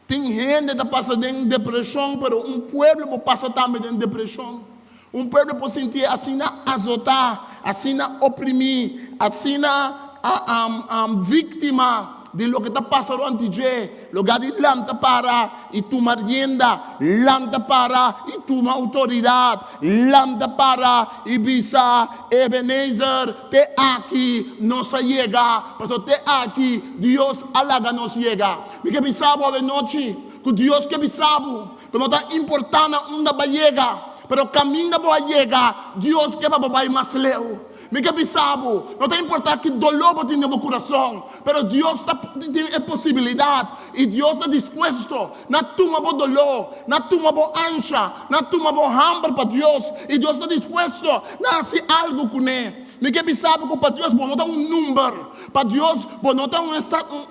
Tin hende ta pasa den depreshon, pero un pueblo por pasa tambe den depreshon. Un pueblo por sintié asina azotá, asina oprimí, asina víktima di loke ta pasa rònt di dje. Lugá di lanta para i tuma rienda, lanta para i tuma outoridat, lanta para i bisa, Ebenezer, te aki nos a yega, pasobra te aki Dios a laga nos yega. Mi ke bisa bo awenochi ku Dios ke bisa bo ku no ta importá na unda bo a yega, pero kaminda bo a yega, Dios ke pa bo bai mas leu. Mi ke bisa bo, no ta importá ki doló bo tin den bo kurason, pero Dios ta tin e posibilidat i Dios ta dispuesto na tuma bo doló, na tuma bo ansha, na tuma bo hamber pa Dios, i Dios ta dispuesto na hasi algu kuné. Mi ke bisa bo ku pa Dios bo no ta un number, pa Dios bo no ta un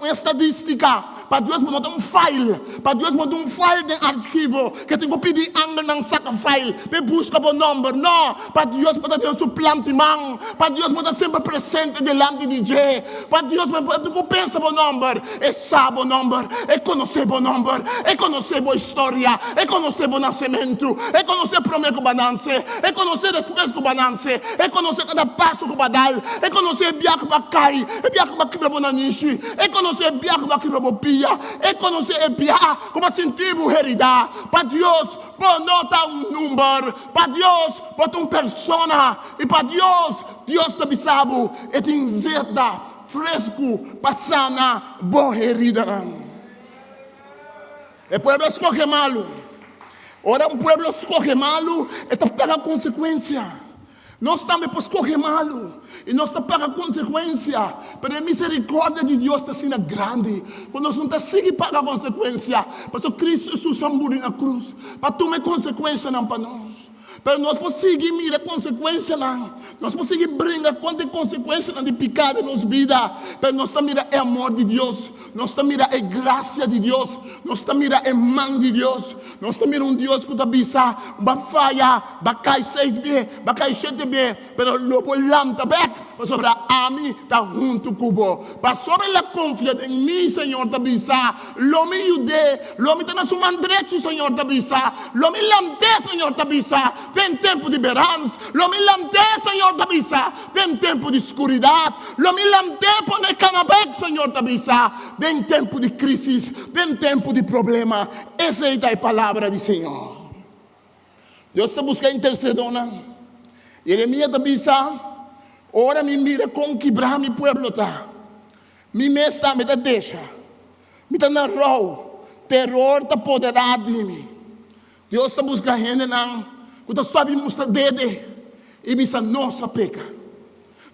estadistica, pa Dios bo no ta un file, pa Dios bo no ta un file den archivo ke tin ku pidi angelnan saka file pa e buska bo nomber. No, pa Dios bo ta den su plan di man, pa Dios bo ta semper presente delanti di dje, pa Dios bo no tin ku pensa bo nomber, e sa bo nomber, e konosé bo nomber, e konosé bo historia, e konosé bo nasementu, e konosé promé ku bo a nanse, e konosé despues ku bo a nanse. E konosé kada paso ku bo a dal. E konosé e biaha ku bo a kai, e biaha ku bo a kibra bo nanishi. E konosé e biaha ku bo a kibra bo pia. E konosé e biaha ku bo a sinti bo heridá. Pa Dios, bo no ta un number. Pa Dios, bo ta un persona. I pa Dios, Dios ta bisa bo e tin zeta fresku pa sana bo heridanan. E pueblo a skohe malu. Ora un pueblo skohe malu, e ta paga konsekuensia. Nos tambe por skohe malu i nos ta paga konsekuensia. Pero e miserikòrdia di Dios ta asina grandi ku nos no ta sigui paga konsekuensia, pasobra Kristu Hesus a muri na krus pa tuma e konsekuensianan pa nos. Pero nos por sigui mira konsekuensianan, nos por sigui bringa kontra e konsekuensianan di piká den nos bida, pero nos ta mira e amor di Dios, nos ta mira e grasia di Dios, nos ta mira e man di Dios, nos ta mira un Dios ku ta bisa, Bo a faya, bo a kai seis be, bo a kai shete be, pero lo bo lanta bèk, pasobra ami ta huntu ku bo. Pasobra el a konfia den mi, Señor ta bisa, lo mi yud'é, lo mi ta na su man drechi, Señor ta bisa, lo mi lant'é, Señor ta bisa, den tempu di berans, lo mi lant'é, Señor ta bisa, den tempu di skuridat, lo mi lant'é pone kana bèk, Señor ta bisa, den tempu di krísis, den tempu di problema. Esei ta e palabra di Señor. Dios ta buska intersedónan. Yeremia ta bisa, Ora mi mira kon kibrá mi pueblo ta, mi mes tambe ta desha. Mi ta na rou, teror ta poderá di mi. Dios ta buska hendenan ku ta stòp di mustra dede i bisa, Nos a peka.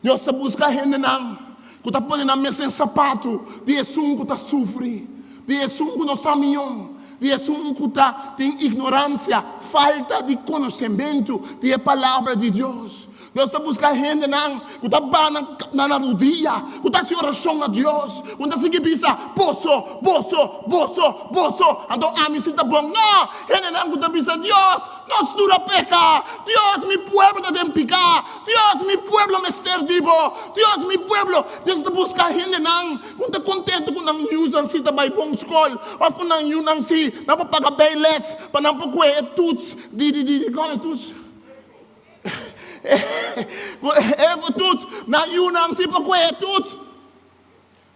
Dios ta buska hendenan ku ta pone nan mes den sapatu di esun ku ta sufri, di esun ku no sa mion, di esun ku ta tin ignoransia, falta di konosementu di e Palabra di Dios. Dios ta buska hendenan ku ta baha na nan rudia, ku ta hasi orashon na Dios, ku no ta sigui bisa, Boso, boso, boso, boso, anto ami si ta bon. No! Hendenan ku ta bisa, Dios, nos tur a peka. Dios, mi pueblo ta den piká. Dios, mi pueblo mester di bo. Dios, mi pueblo. Dios ta buska hendenan ku ta kontentu ku nan yunan si ta bai bon skol òf ku nan yunan si nan por paga bijles pa nan por kue e toets di di di kon e toets? E toets nan yunan si por kue e toets.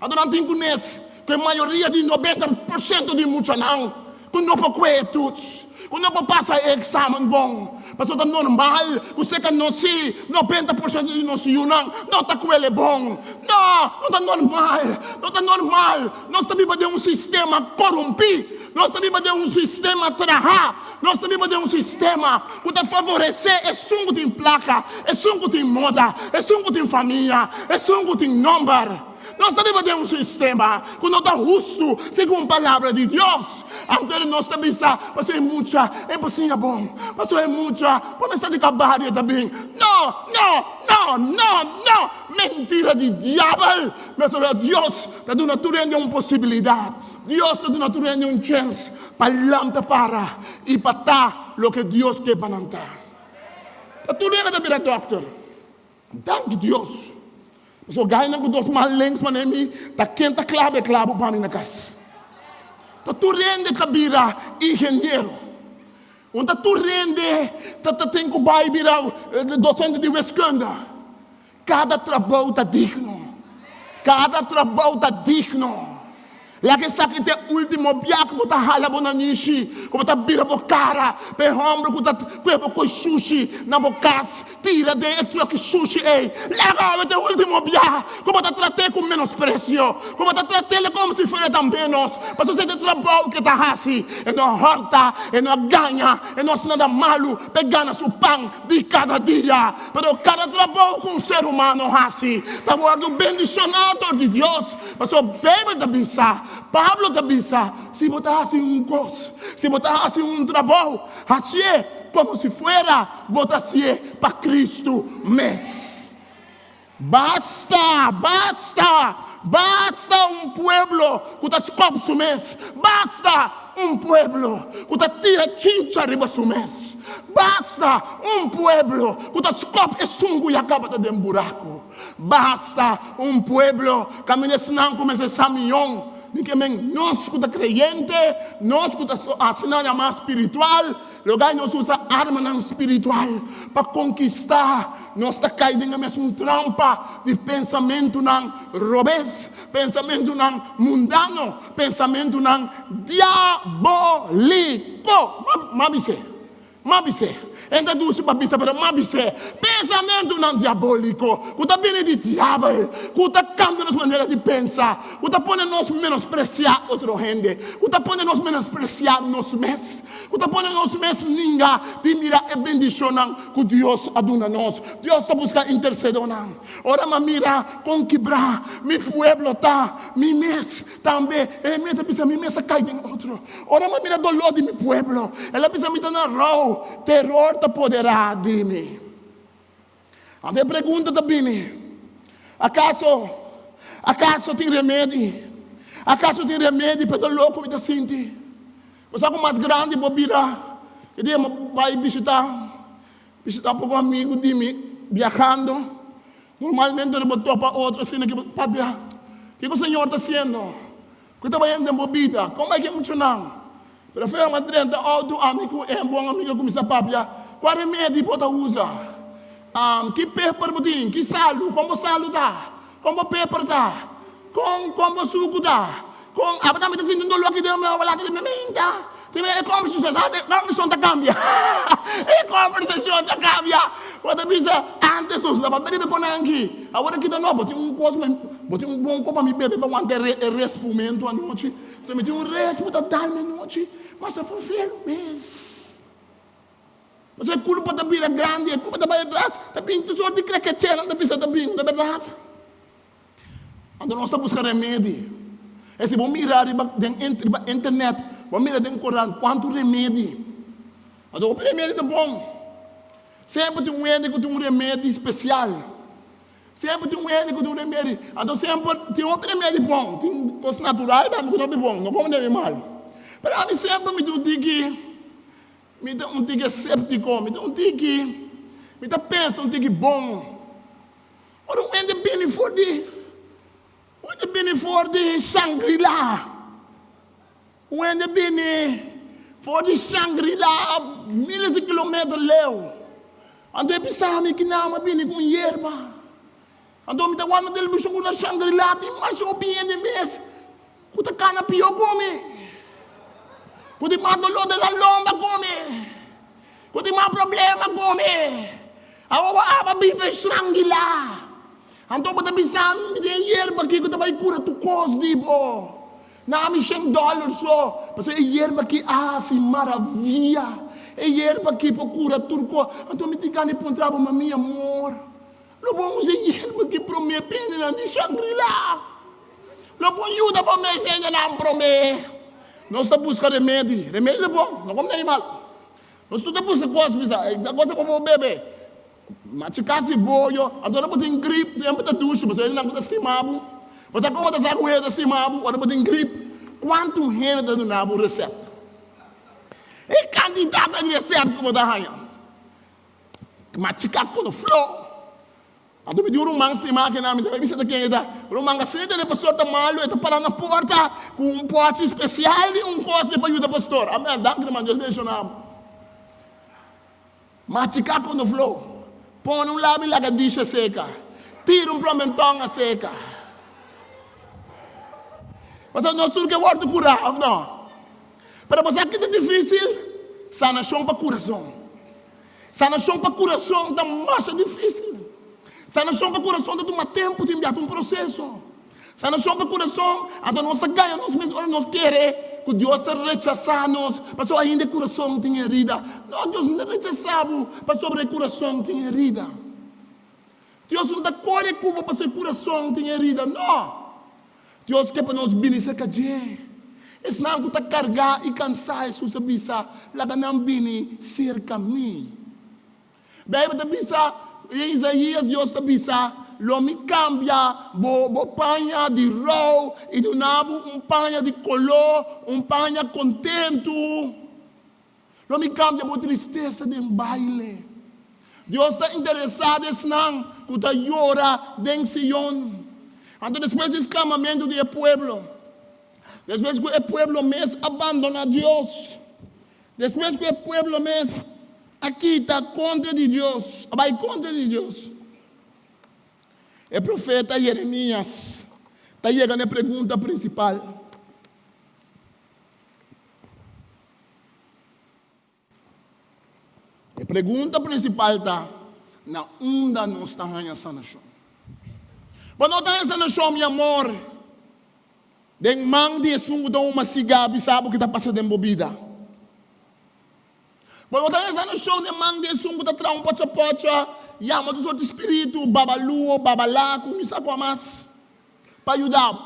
Anto nan tin ku nes ku e mayoria di 90% di muchanan ku no por kue e toets, ku no por pasa e eksamen bon. Pasobra ta normal ku serka nos si 90% di nos yunan no ta kuele bon. No, no ta normal, no ta normal. Nos ta biba den un sistema korumpí. Nos ta biba den un sistema trahá. Nos ta biba den un sistema ku ta favoresé esun ku tin plaka, esun ku tin moda, esun ku tin famia, esun ku tin nòmber. Nos ta biba den un sistema ku no ta hustu segun Palabra di Dios. Anto nos ta bisa, Pasobra e mucha e por siña bon. Pasobra e mucha por mester di kabario e ta bin. No, no, no, no, no! Mentira di diabel! Pasobra Dios ta duna tur hende un posibilidat. Dios ta duna tur hende un chèns pa lanta para i pa ta loke Dios ke pa nan ta. Ta tur hende ta bira dòkter. Danki Dios. Pasobra gainan ku dos man lenks manera mi ta ken ta klaba e klabu pa mi na kas. Ta tur hende ta bira ingeniero. Un ta tur hende ta ta tin ku bai bira dosente di wiskunde. Kada trabou ta digno. Kada trabou ta digno. Laga esaki ta e ultimo bia ku bo ta hala bo nanishi, ku bo ta bira bo kara pa e hòmber ku ta kue bo koi shushi na bo kas, tira den e tròki shushi ei. Laga awe ta e ultimo bia ku bo ta trat'é ku menospresio, ku bo ta trat'é komo si fuera ta ménos, pasobra esei ta e trabou ku e ta hasi. E no a hòrta, e no a gaña, e no a hasi nada malu pa e gana su pan di kada dia. Pero kada trabou ku un ser humano hasi ta wòrdu bendishoná dor di Dios. Pasobra Beibel ta bisa, Pablo ta bisa, si bo ta hasi un kos, si bo ta hasi un trabou, hasié komo si fuera bo ta hasié pa Kristu mes. Basta! Basta! Basta un pueblo ku ta skòp su mes! Basta un pueblo ku ta tira chincha riba su mes! Basta un pueblo ku ta skòp esun ku ya kaba ta den buraku! Basta un pueblo kaminda esnan ku mester sa mion di ke men nos ku ta kreyente, nos ku ta asina yamá spiritual, loga nos usa armanan spiritual pa konkistá, nos ta kai den e mesun trampa di pensamentunan robes, pensamentunan mundano, pensamentunan diabóliko. M'a bis'é. M'a bis'é. E ta dushi pa bisa, pero m'a bis'é. Pensamentunan diabóliko ku ta bini di diabel, ku ta kambia nos manera di pensa, ku ta pone nos menospresiá otro hende, ku ta pone nos menospresiá nos mes, ku ta pone nos mes ninga di mira e bendishonnan ku Dios a duna nos. Dios ta buska intersedónan. Ora m'a mira kon kibrá mi pueblo ta, mi mes tambe, e mes ta bisa, mi mes a kai den otro. Ora mi a mira doló di mi pueblo, el a bisa mi ta na rou, teror ta poderá di mi. Anto e pregunta ta bini, Akaso, akaso tin remedi? Akaso tin remedi pa e doló ku mi ta sinti? Bo sa ku mas grandi bo bira, e dia mi bai bishitá, bishitá poko amigu di mi biahando, normalmente ora bo topa otro asina ki bo papia, kiko Señor ta hasiendo? Ku ta bai den bo bida? Kon bai ku e muchanan? Pero fe a drenta outo, ami ku e bon amigu a kuminsá papia, Kua remedi bo ta usa? Ki peper bo tin? Ki salu? Kon bo salu ta? Kon bo peper ta? Kon kon bo suku ta? Kon abo tambe ta sinti un doló aki den mi walata di mi menta? Tin e kombersashon, sa e kombersashon ta kambia. E kombersashon ta kambia. Bo ta bisa, antes nos no tabata bebe kon anki. Awor aki ta no, bo tin un kos, bo tin un bon kos pa mi bebe pa wanta e respumentu anochi. So mi tin un respu ta dal mi anochi, masha fufel mes. Pasobra e kulpa ta bira grandi, e kulpa ta bai atras, ta bin tur sort di krekechenan ta bisa ta bin, no ta bèrdat? Anto nos ta buska remedi. E si bo mira riba den riba internet, bo mira den korant kuantu remedi. Anto hopi remedi ta bon. Semper tin un hende ku tin un remedi spesial. Semper tin un hende ku tin un remedi. Anto semper tin hopi remedi bon. Tin kos natural tambe ku ta hopi bon. No komprende mi mal. Pero ami semper mi tin un tiki, mi ta un tiki eseptiko, mi ta un tiki, mi ta pensa un tiki bon. Ora un hende bini for di, un hende bini for di Shangri-La, un hende bini for di Shangri-La miles di kilometer leu, anto e bisa mi kina mi a bini ku un yerba. Anto mi ta wak na televishon ku na Shangri-La tin masha hopi hende mes ku ta kana pió ku mi, ku tin mas doló den nan lomba ku mi. Ku tin mas problema ku mi. Awor bo aba bife Shangri-La. Anto bo ta bisa mi den yerba aki ku ta bai kura tur kos di bo. Na mi shen dòler so, pasobra e yerba aki a hasi maravia. E yerba aki por kura tur kos. Anto mi tin gana di puntra bo, Mami amor, lo bo usa e yerba aki promé pa hendenan di Shangri-La? Lo bo yuda pa mes hendenan promé? Nos ta buska remedi. Remedi ta bon, no kom na mal. Nos tur ta buska kos bisa, e kos ta pa bo bebe. Machiká siboyo, anto ora bo tin grip, tempu ta dushi, pasobra hendenan ku ta stima bo. Bo sa komo ta sa ku hende ta stima bo ora bo tin grip? Kuantu hende ta duna bo resèpt? E kantidat di resèpt ku bo ta haña. Machiká konofló. Anto mi tin un ruman stimá akinan, mi ta bai bisa ta ken e ta. Ruman a sinti e pastor ta malu, e ta pará na porta ku un pòchi spesial di un kos pa yuda pastor. Amèn. Danki ruman, Dios bendishoná bo. Machiká konofló, pone un labi lagadisha seka, tira un plomentòn a seka. Pasobra nos tur ke wòrdu kurá, òf no? Pero bo sa ki ta difísil? Sanashon pa kurason. Sanashon pa kurason ta masha difísil. Sanashon pa kurason ta tuma tempu, tin biaha ta un proseso. Sanashon pa kurason, anto nos ta gaña nos mes ora nos kere ku Dios ta rechasá nos pasobra ainda e kurason tin herida. No, Dios no ta rechasá bo pasobra e kurason tin herida. Dios no ta kore ku bo pasobra e kurason tin herida. No! Dios ke pa nos bini serka dje. Esnan ku ta kargá i kansá, Hesus a bisa, laga nan bini serka mi. Bijbel ta bisa, den Isaías Dios ta bisa, Lo mi kambia bo bo paña di rou i duna bo un paña di koló, un paña kontentu. Lo mi kambia bo tristesa den baile. Dios ta interesá den esnan ku ta yora den Sion. Anto despues di sklamamentu di e pueblo, despues ku e pueblo mes a bandoná Dios, Despues ku e pueblo mes a kita kontra di Dios, a bai kontra di Dios, e profeta Jeremias ta yega na e pregunta prinsipal. E pregunta prinsipal ta, Na unda nos ta haña sanashon? Bo no ta haña sanashon, mi amor. Den man di esun ku ta huma sigá bisa bo ki ta pasa den bo bida. Bo no ta resa no show den man di esun ku ta traha un pocha-pocha, yama tur sorti spiritu, babaluo, babalaku, mi sa kua mas, pa yuda bo.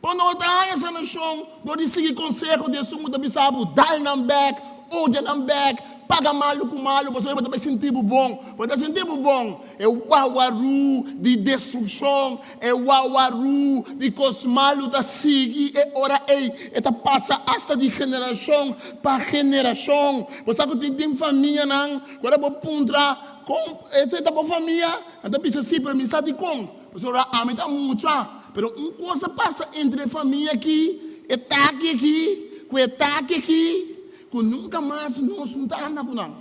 Bo no ta haña sanashon dor di sigui konseho di esun ku ta bisa bo, dal nan bèk, odia nan bèk, paga malu ku malu, pasobra bo ta bai sinti bo bon. Bo ta sinti bo bon. E wawaru di destrukshon, e wawaru di kos malu ta sigui e ora ei, e ta pasa asta di generashon pa generashon. Bo sa ku tin tin famianan ku ora bo puntra kon esei ta bo famia, nan ta bisa si, pero mi sa dikon, pasobra ami ta mucha. Pero un kos a pasa entre e famia aki, e taki aki ku e taki aki, ku nunka mas nos no ta anda ku nan.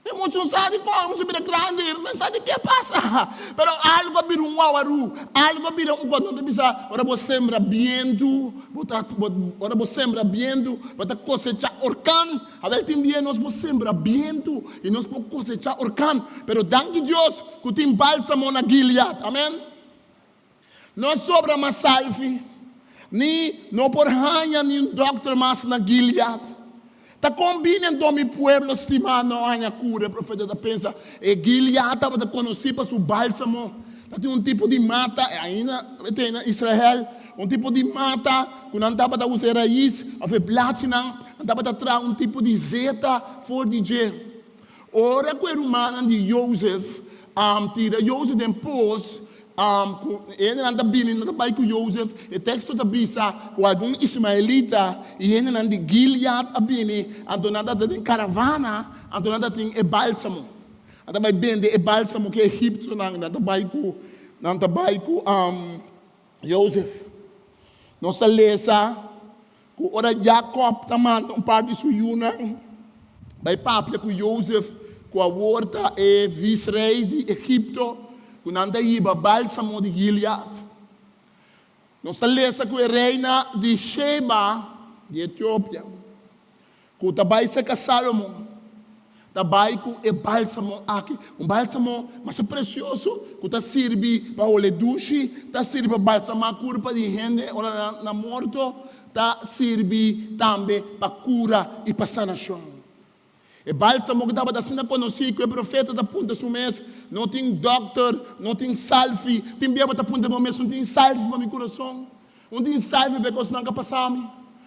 E mucha no sa di kon, e mucha bira grandi, e no sa di ke pasa. Pero algu a bira un wawaru, algu a bira un kos. Nan ta bisa, ora bo sembra bientu, bo ta, ora bo sembra bientu, bo ta kosechá orkan. Awor tin bia nos por sembra bientu i nos por kosechá orkan. Pero danki Dios ku tin bálsamo na Gilead. Amen. No sobra mas salfi, ni no por haña niun dòkter mas na Gilead. Ta kon bini anto mi pueblo stimá no haña kura? E profeta ta pensa. E Gilead tabata konosí pa su bálsamo. Ta tin un tipo di mata, e ainda e tin na Israel, un tipo di mata ku nan tabata usa e rais òf e blachinan, nan tabata traha un tipo di zeta for di dje. Ora ku e rumannan di Jozef a tira Jozef den pos, ku e hendenan ta bini, nan ta bai ku Jozef, e teksto ta bisa ku algun ismaelita i hendenan di Gilead a bini, anto nan ta den karavana, anto nan ta tin e bálsamo. Nan ta bai bende e bálsamo ku e egipsionan, nan ta bai ku, nan ta bai ku Jozef. Nos ta lesa ku ora Jakòb ta manda un par di su yunan bai papia ku Jozef, ku awor ta e visrei di Egipto, ku nan ta hiba bálsamo di Gilead. Nos ta lesa ku e reina di Sheba di Etiopia, ku ta bai serka Salomon. Ta bai ku e bálsamo aki, un bálsamo masha presioso ku ta sirbi pa hole dushi, ta sirbi pa balsamá kurpa di hende ora nan morto, ta sirbi tambe pa kura i pa sanashon. E bálsamo ku tabata asina konosí ku e profeta ta puntra su mes, No tin dòkter, no tin salfi. Tin bia bo ta puntra bo mes, No tin salfi pa mi kurason? No tin salfi pa e kosnan ku a pasa mi?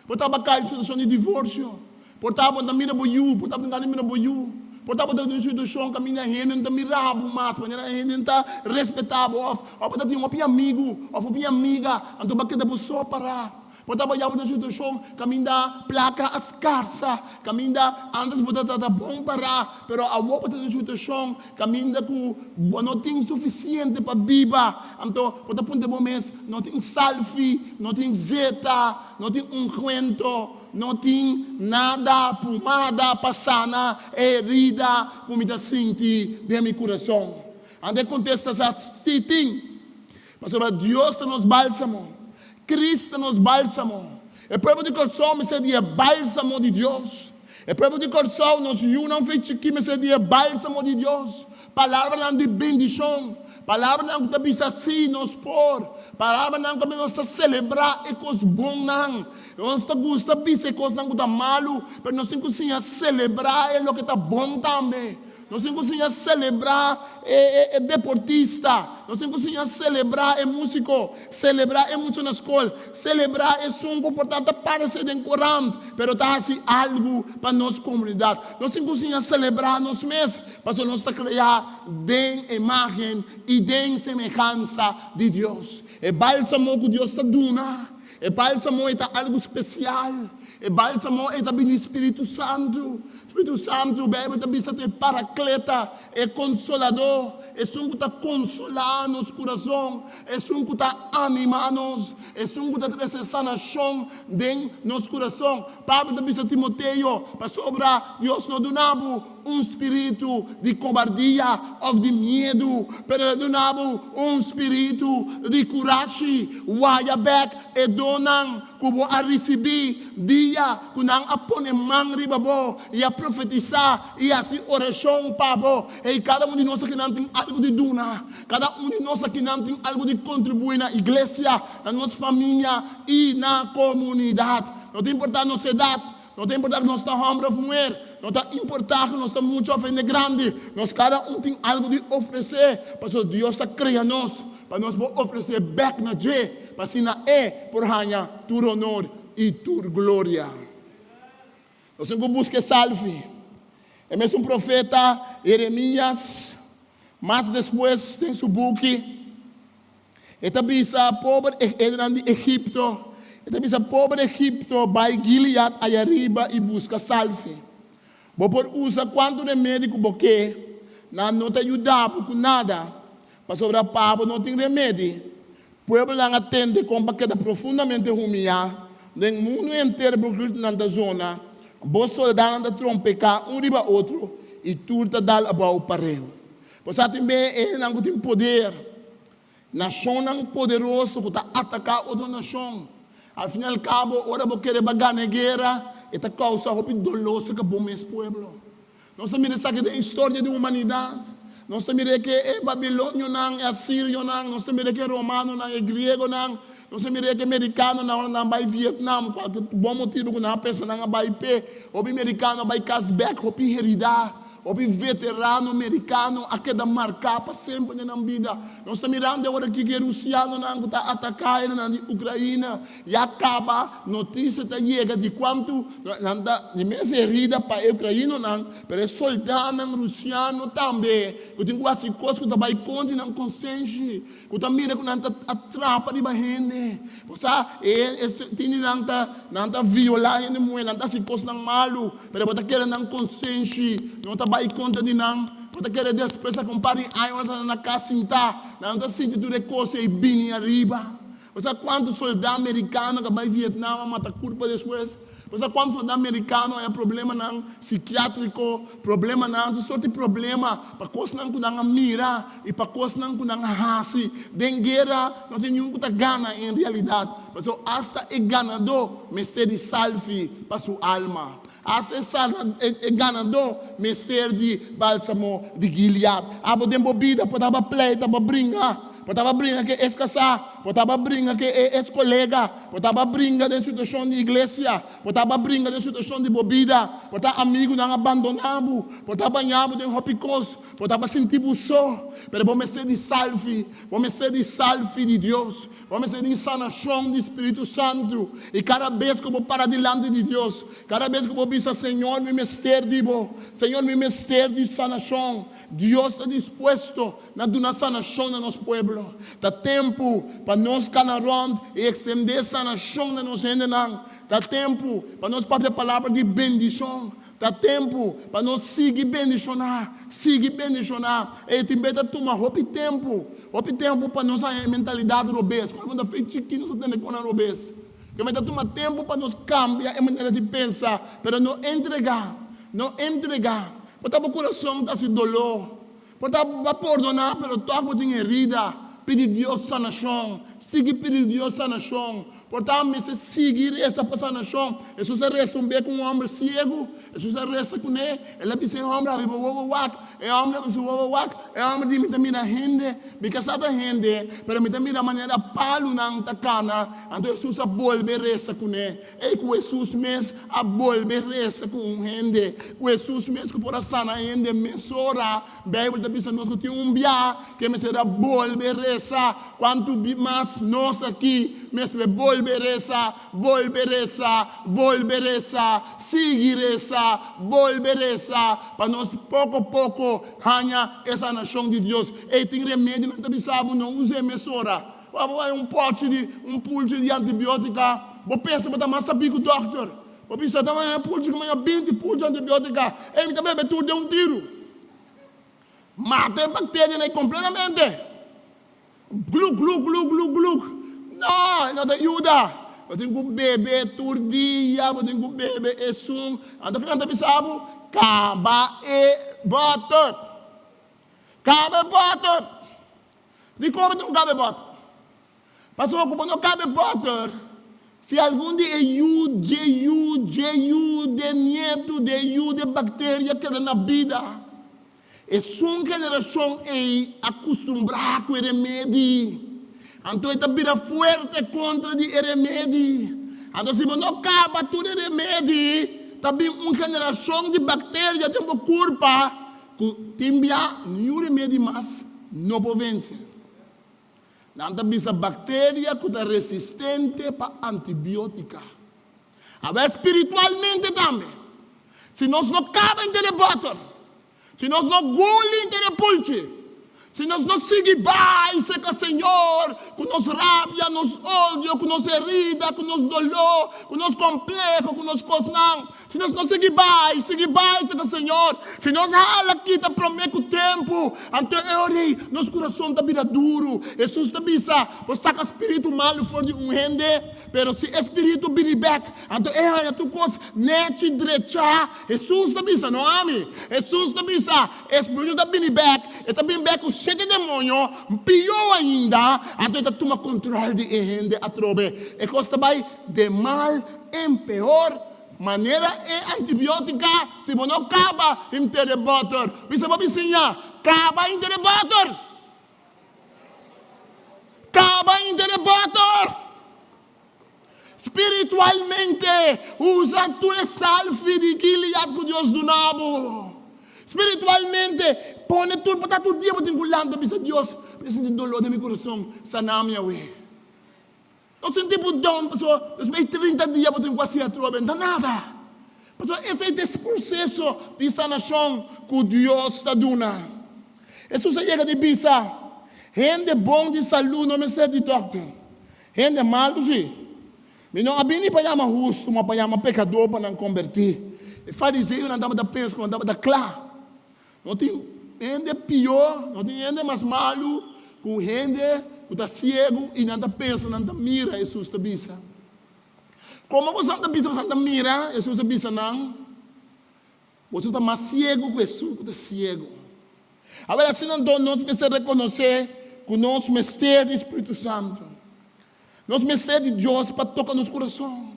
Por ta bo a kai den situashon di divorsio. Por ta bo no ta mira bo yu, por ta bo no ta gana mira bo yu. Por ta bo ta den un situashon kaminda hende no ta mira bo mas, manera hende no ta respetá bo òf bo ta tin hopi amigu òf hopi amiga, anto bo a keda bo so pará. Bo ta bayá bo den situashon kaminda plaka a skarsa, kaminda ántes bo ta ta bon pará, pero awor bo ta den situashon kaminda ku bo no tin sufisiente pa biba. Anto bo ta puntra bo mes, No tin salfi, no tin zeta, no tin ungwento, no tin nada, pumada pa sana e herida ku mi ta sinti den mi kurason? Anto e kontesta sa, Sí tin. Pasobra Dios ta nos bálsamo. Cristo ta nos bálsamo. E pueblo di Kòrsou mester di e bálsamo di Dios. E pueblo di Kòrsou, nos yunan fe chikí mester di e bálsamo di Dios. Palabranan di bendishon. Palabranan ku ta bisa sí, nos por. Palabranan ku nos ta selebrá e kos bonnan. Nos ta gusta bisa e kosnan ku ta malu, pero nos tin ku siña selebrá e loke ta bon tambe. Nos tin ku siña selebrá e deportista. Nos tin ku siña selebrá e músiko, selebrá e mucha na skol, selebrá esun ku por ta ta paresé den korant, pero ta hasi algu pa nos komunidat. Nos tin ku siña selebrá nos mes, pasobra nos ta kreá den imágen i den semehansa di Dios. E bálsamo ku Dios ta duna, e bálsamo ei ta algu spesial. E bálsamo ei ta bini di spiritu santu. Spiritu Santu, Beibel ta bisa ta e Parakleta, e Konsoladó, esun ku ta konsolá nos kurason, esun ku ta animá nos, esun ku ta trese sanashon den nos kurason. Pablo ta bisa Timoteo, Pasobra Dios no duna bo un spiritu di kobardia òf di miedu, pero el a duna bo un spiritu di kurashi. Waya bèk e donnan ku bo a risibí dia ku nan a pone man riba bo i a profetisá i hasi orashon pa bo. Ei, kada un di nos akinan tin algu di duna. Kada un di nos akinan tin algu di kontribuí na iglesia, na nos famia i na komunidat. No ta importá nos edat, no ta importá ku nos ta hòmber òf muher, no ta importá ku nos ta mucha òf hende grandi, nos kada un tin algu di ofresé, pasobra Dios a krea nos Pa nos por ofresé bèk na dje, pa asina e por haña tur honor i tur gloria. Nos tin ku buska e salfi. E mesun profeta Jeremias, mas despues den su buki, e ta bisa pober hendenan di Egipto, e ta bisa, Pober Egipto, bai Gilead ayariba i buska salfi. Bo por usa kuantu remedi ku bo ke, nan no ta yuda bo ku nada, pasobra pa bo no tin remedi. Pueblonan a tende kon pa keda profundamente humiyá, den mundu henter bo gritonan ta zona, bo soldánan ta trompeká un riba otro i tur ta dal abou pareu. Bo sa tin be e hendenan ku tin poder, nashonnan poderoso ku ta ataká otro nashon. Al fin i al kabo, ora bo kere ba gana e guera, e ta kousa hopi doló serka bo mes pueblo. Nos ta mira esaki den historia di humanidat. Nos ta mira ke e babilonionan, e asirionan, nos ta mira ke e romanonan, e griegonan, nos ta mira ke e merikanonan ora nan bai Vietnam, kualke bon motibu ku nan a pensa nan a bai p'e. Hopi merikano a bai kas bèk hopi heridá. Hopi veterano merikano a keda marká pa semper den nan bida. Nos ta mirando awor aki ku e rusianonan ku ta ataká hendenan di Ukraina ya kaba notisia ta yega di kuantu nan ta di mes herida pa e ukrainonan, pero e soldánan rusiano tambe ku tin ku hasi kos ku ta bai kontra di nan konsenshi, ku ta mira ku nan ta atrapa riba hende. Bo sa, e tin di nan ta nan ta violá hende muhé, nan ta hasi kosnan malu. Pero bo ta kere nan konsenshi no ta bai kontra di nan? Bo ta kere despues a un par di aña ora ta na kas sintá, nan no ta sinti tur e kos ei bini ariba? Bo sa kuantu soldá merikano ku a bai Vietnam a mata kurpa despues? Bo sa kuantu soldá merikano a haña problemanan sikiátriko, problemanan, tur sorti problema pa kosnan ku nan a mira i pa kosnan ku nan a hasi den guera? No tin niun ku ta gana en realidat, pasobra asta e ganadó mester di salfi pa su alma. Asta e sana, e ganadó mester di bálsamo di Gilead. Abo den bo bida por taba pleita, bo bringa, por taba bringa ku e es kasá, por taba bringa ku e es kolega, por taba bringa den situashon di iglesia, por taba bringa den situashon di bo bida, por ta amigunan a bandoná bo, por ta bañá bo den hopi kos, por taba sinti bo so, pero bo mester di salfi, bo mester di salfi di Dios. Bo mester di sanashon di Spiritu Santu. I kada bes ku bo para dilanti di Dios, kada bes ku bo bisa, Señor, mi mester di Bo. Señor, mi mester di sanashon. Dios ta dispuesto na duna sanashon na nos pueblo. Ta tempu pa nos kana rònt i ekstendé sanashon na nos hendenan. Ta tempu pa nos papia palabra di bendishon. Ta tempu pa nos sigui bendishoná, sigui bendishoná. Ey, tin bes ta tuma hopi tempu, hopi tempu pa nos haña e mentalidat robes. Ku algun ta fe chikí nos ta tende konan robes. Ke ta tuma tempu pa nos kambia e manera di pensa, pero no entregá, no entregá. Por ta bo kurason ta hasi doló, Bo ta a pordoná, pero tòg bo tin herida. Pidi Dios sanashon. Sigui pidi Dios sanashon. Por ta mester sigui resa pa sanashon. Hesus a resa un bes ku un hòmber siegu. Hesus a resa kuné. El a bisa e hòmber, Habri bo wowo wak. E hòmber a habri su wowo wak. E hòmber di, Mi ta mira hende. Mi ka sa ta hende, pero mi ta mira manera palunan ta kana. Anto Hesus a bolbe resa kuné. Ei ku Hesus mes a bolbe resa ku un hende, ku Hesus mes ku por a sana hende mesora. Beibel ta bisa nos ku tin un bia ku e mester a bolbe resa. Kuantu mas nos aki mester bolbe resa, bolbe resa, bolbe resa, sigui resa, bolbe resa, pa nos poko poko haña e sanashon di Dios. Ei tin remedionan ta bisa bo no us'é mesora. Ora bo bai un pòchi di un pulchi di antibiotika, bo pensa bo ta mas sabí ku dòkter. Bo bisa, Ta bai un pulchi ku mi a 20 pulchi antibiotika, ei mi ta bebe tur den un tiru. Mata e bakterianan ei kompletamente. Gluk, gluk, gluk, gluk, gluk. No, e no ta yuda. Bo tin ku bebe tur dia, bo tin ku bebe esun. Anto kinan ta bisa bo? Kaba e bòter. Kaba e bòter. Dikon bo tin ku kabe bòter? Pasobra ku bo no kabe bòter, si algun di e yu dje yu dje yu de nietu de yu de bakteria keda na bida, esun generashon ei a kustumbrá ku e remedi, anto e ta bira fuerte kontra di e remedi. Anto si bo no kaba tur e remedi, ta bin un generashon di bakteria den bo kurpa Ku tin bia niun remedi mas no por vense. Nan ta bisa bakteria ku ta resistente pa antibiotika. Awor spiritualmente tambe, si nos no kaba henter e bòter, si nos no guli henter e pulchi, si nos no sigui bai serka Señor ku nos rabia, nos odio, ku nos herida, ku nos doló, ku nos kompleho, ku nos kosnan, Si nos no sigui bai, sigui bai, seka Señor. Si nos hala kita promé ku tempu, anto e ora ei nos kurason ta bira duru. Hesus ta bisa, Bo saka spiritu malu for di un hende, pero si e spiritu bini bèk, anto e haña tur kos nèchi drechá. Hesus ta bisa, no ami. Hesus ta bisa, E spiritu ta bini bèk, e ta bini bèk ku shete demoño, pió ainda, anto e ta tuma kontròl di e hende atrobe. E kos ta bai de mal en peor. Manera e antibiotica, si bo no caba henter e boter, bisa bo bisiña, Caba henter e boter! Caba henter e boter! Spiritualmente, usa tur e salfi di Gilead cu Dios duna bo. Spiritualmente, pone tur, pa ta tur dia bo tin cu lanta bisa Dios, Mi ta sinti dolor den mi curason, sana mi awe. No sinti bo don pasobra despues di 30 dia bo tin ku hasi atrobe. No ta nada. Pasobra esei ta e proseso di sanashon ku Dios ta duna. Hesus a yega di bisa, Hende bon di salú no mester di dòkter, hende malu sí. Mi no a bini pa yama hustu, ma pa yama pekadó pa nan kombertí. E fariseonan tabata pensa ku nan tabata kla. No tin hende pió, no tin hende mas malu ku hende ku ta siegu i nan ta pensa nan ta mira, Hesus ta bisa. Komo boso ta bisa boso ta mira? Hesus a bisa nan, Boso ta mas siegu ku esun ku ta siegu. Awor asina anto nos mester rekonosé ku nos mester di Spiritu Santu. Nos mester di Dios pa toka nos kurason.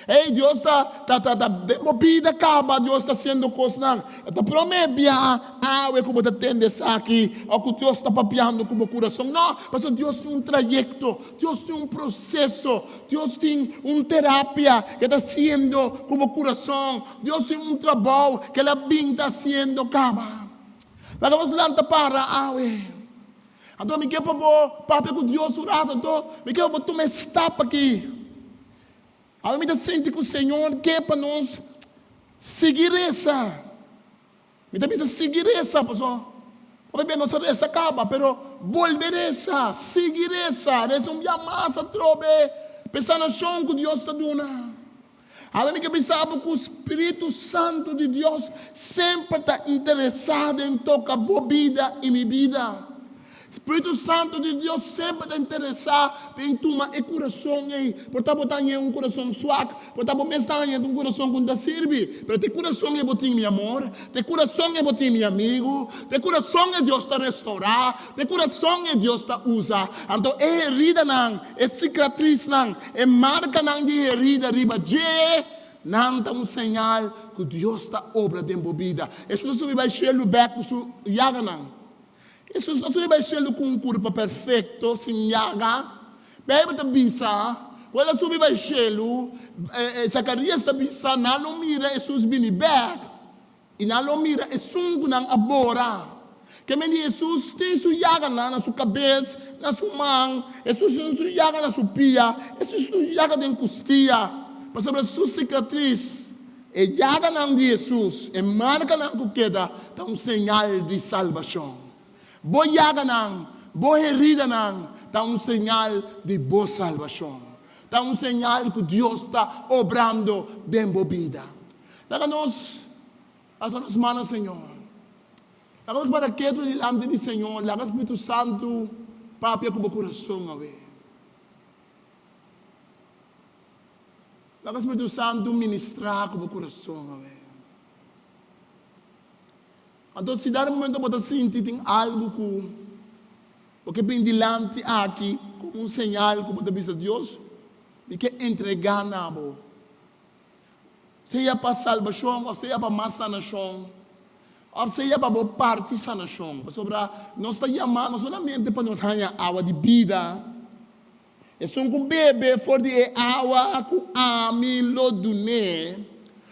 Ey, Dios ta, ta, ta, ta, den bo bida kaba Dios ta hasiendo kosnan. E ta promé bia awe ku bo ta tende esaki òf ku Dios ta papiando ku bo kurason. No, pasobra Dios tin un trayekto, Dios tin un proseso, Dios tin un terapia ku e ta hasiendo ku bo kurason, Dios tin un trabou ku el a bin ta hasiendo kaba. Laga nos lanta para awe. Anto mi ke pa bo papia ku Dios un rato, anto mi ke pa bo tuma e stap aki. Awe mi ta sinti ku Señor ke pa nos sigui resa. Mi ta bisa sigui resa pasobra hopi bia nos a resa kaba, pero bolbe resa, sigui resa, resa un bia mas atrobe pa e sanashon ku Dios ta duna. Awe mi ke bisa bo ku Spiritu Santu di Dios semper ta interesá den toka bo bida i mi bida. Spiritu Santu di Dios semper ta interesá den tuma e kurason ei. Por ta bo ta hañ'é un kurason swak, por ta bo mes ta hañ'é un kurason ku no ta sirbi, pero ta e kurason ei bo tin, mi amor, ta e kurason ei bo tin, mi amigu, ta e kurason ei Dios ta restourá, ta e kurason ei Dios ta usa. Anto e heridanan, e sikatrisnan, e markanan di herida riba dje, nan ta un señal ku Dios ta obra den bo bida. Hesus a subi bai shelu bèk ku su yaganan. Hesus no subi bai shelu ku un kurpa perfekto, sin yaga. Beibel ta bisa ku el a subi bai shelu. Zakarias ta bisa, Nan lo mira Hesus bini bèk, i nan lo mira esun ku nan a bora. Ke men di Hesus tin su yaganan na su kabes, na su man, Hesus tin su yaga na su pia, Hesus tin su yaga den kustia, pasobra su sikatris E yaganan di Hesus, e markanan ku keda, ta un señal di salbashon. Bo yaganan, bo heridanan, ta un señal di bo salbashon. Ta un señal ku Dios ta obrando den bo bida. Laga nos alsa nos man na Señor. Laga nos para ketu dilanti di Señor. Laga Spiritu Santu papia ku bo kurason awe. Laga Spiritu Santu ministrá ku bo kurason, awe. Anto si dado momento bo ta sinti tin algu ku bo ke bin dilanti aki komo un señal ku bo ta bisa Dios, mi ke entregá na bo. Sea pa salbashon òf sea pa mas sanashon òf sea pa bo parti sanashon. Pasobra nos ta yamá no solamente pa nos haña awa di bida, Esun ku bebe for di e awa ku ami lo dun'é,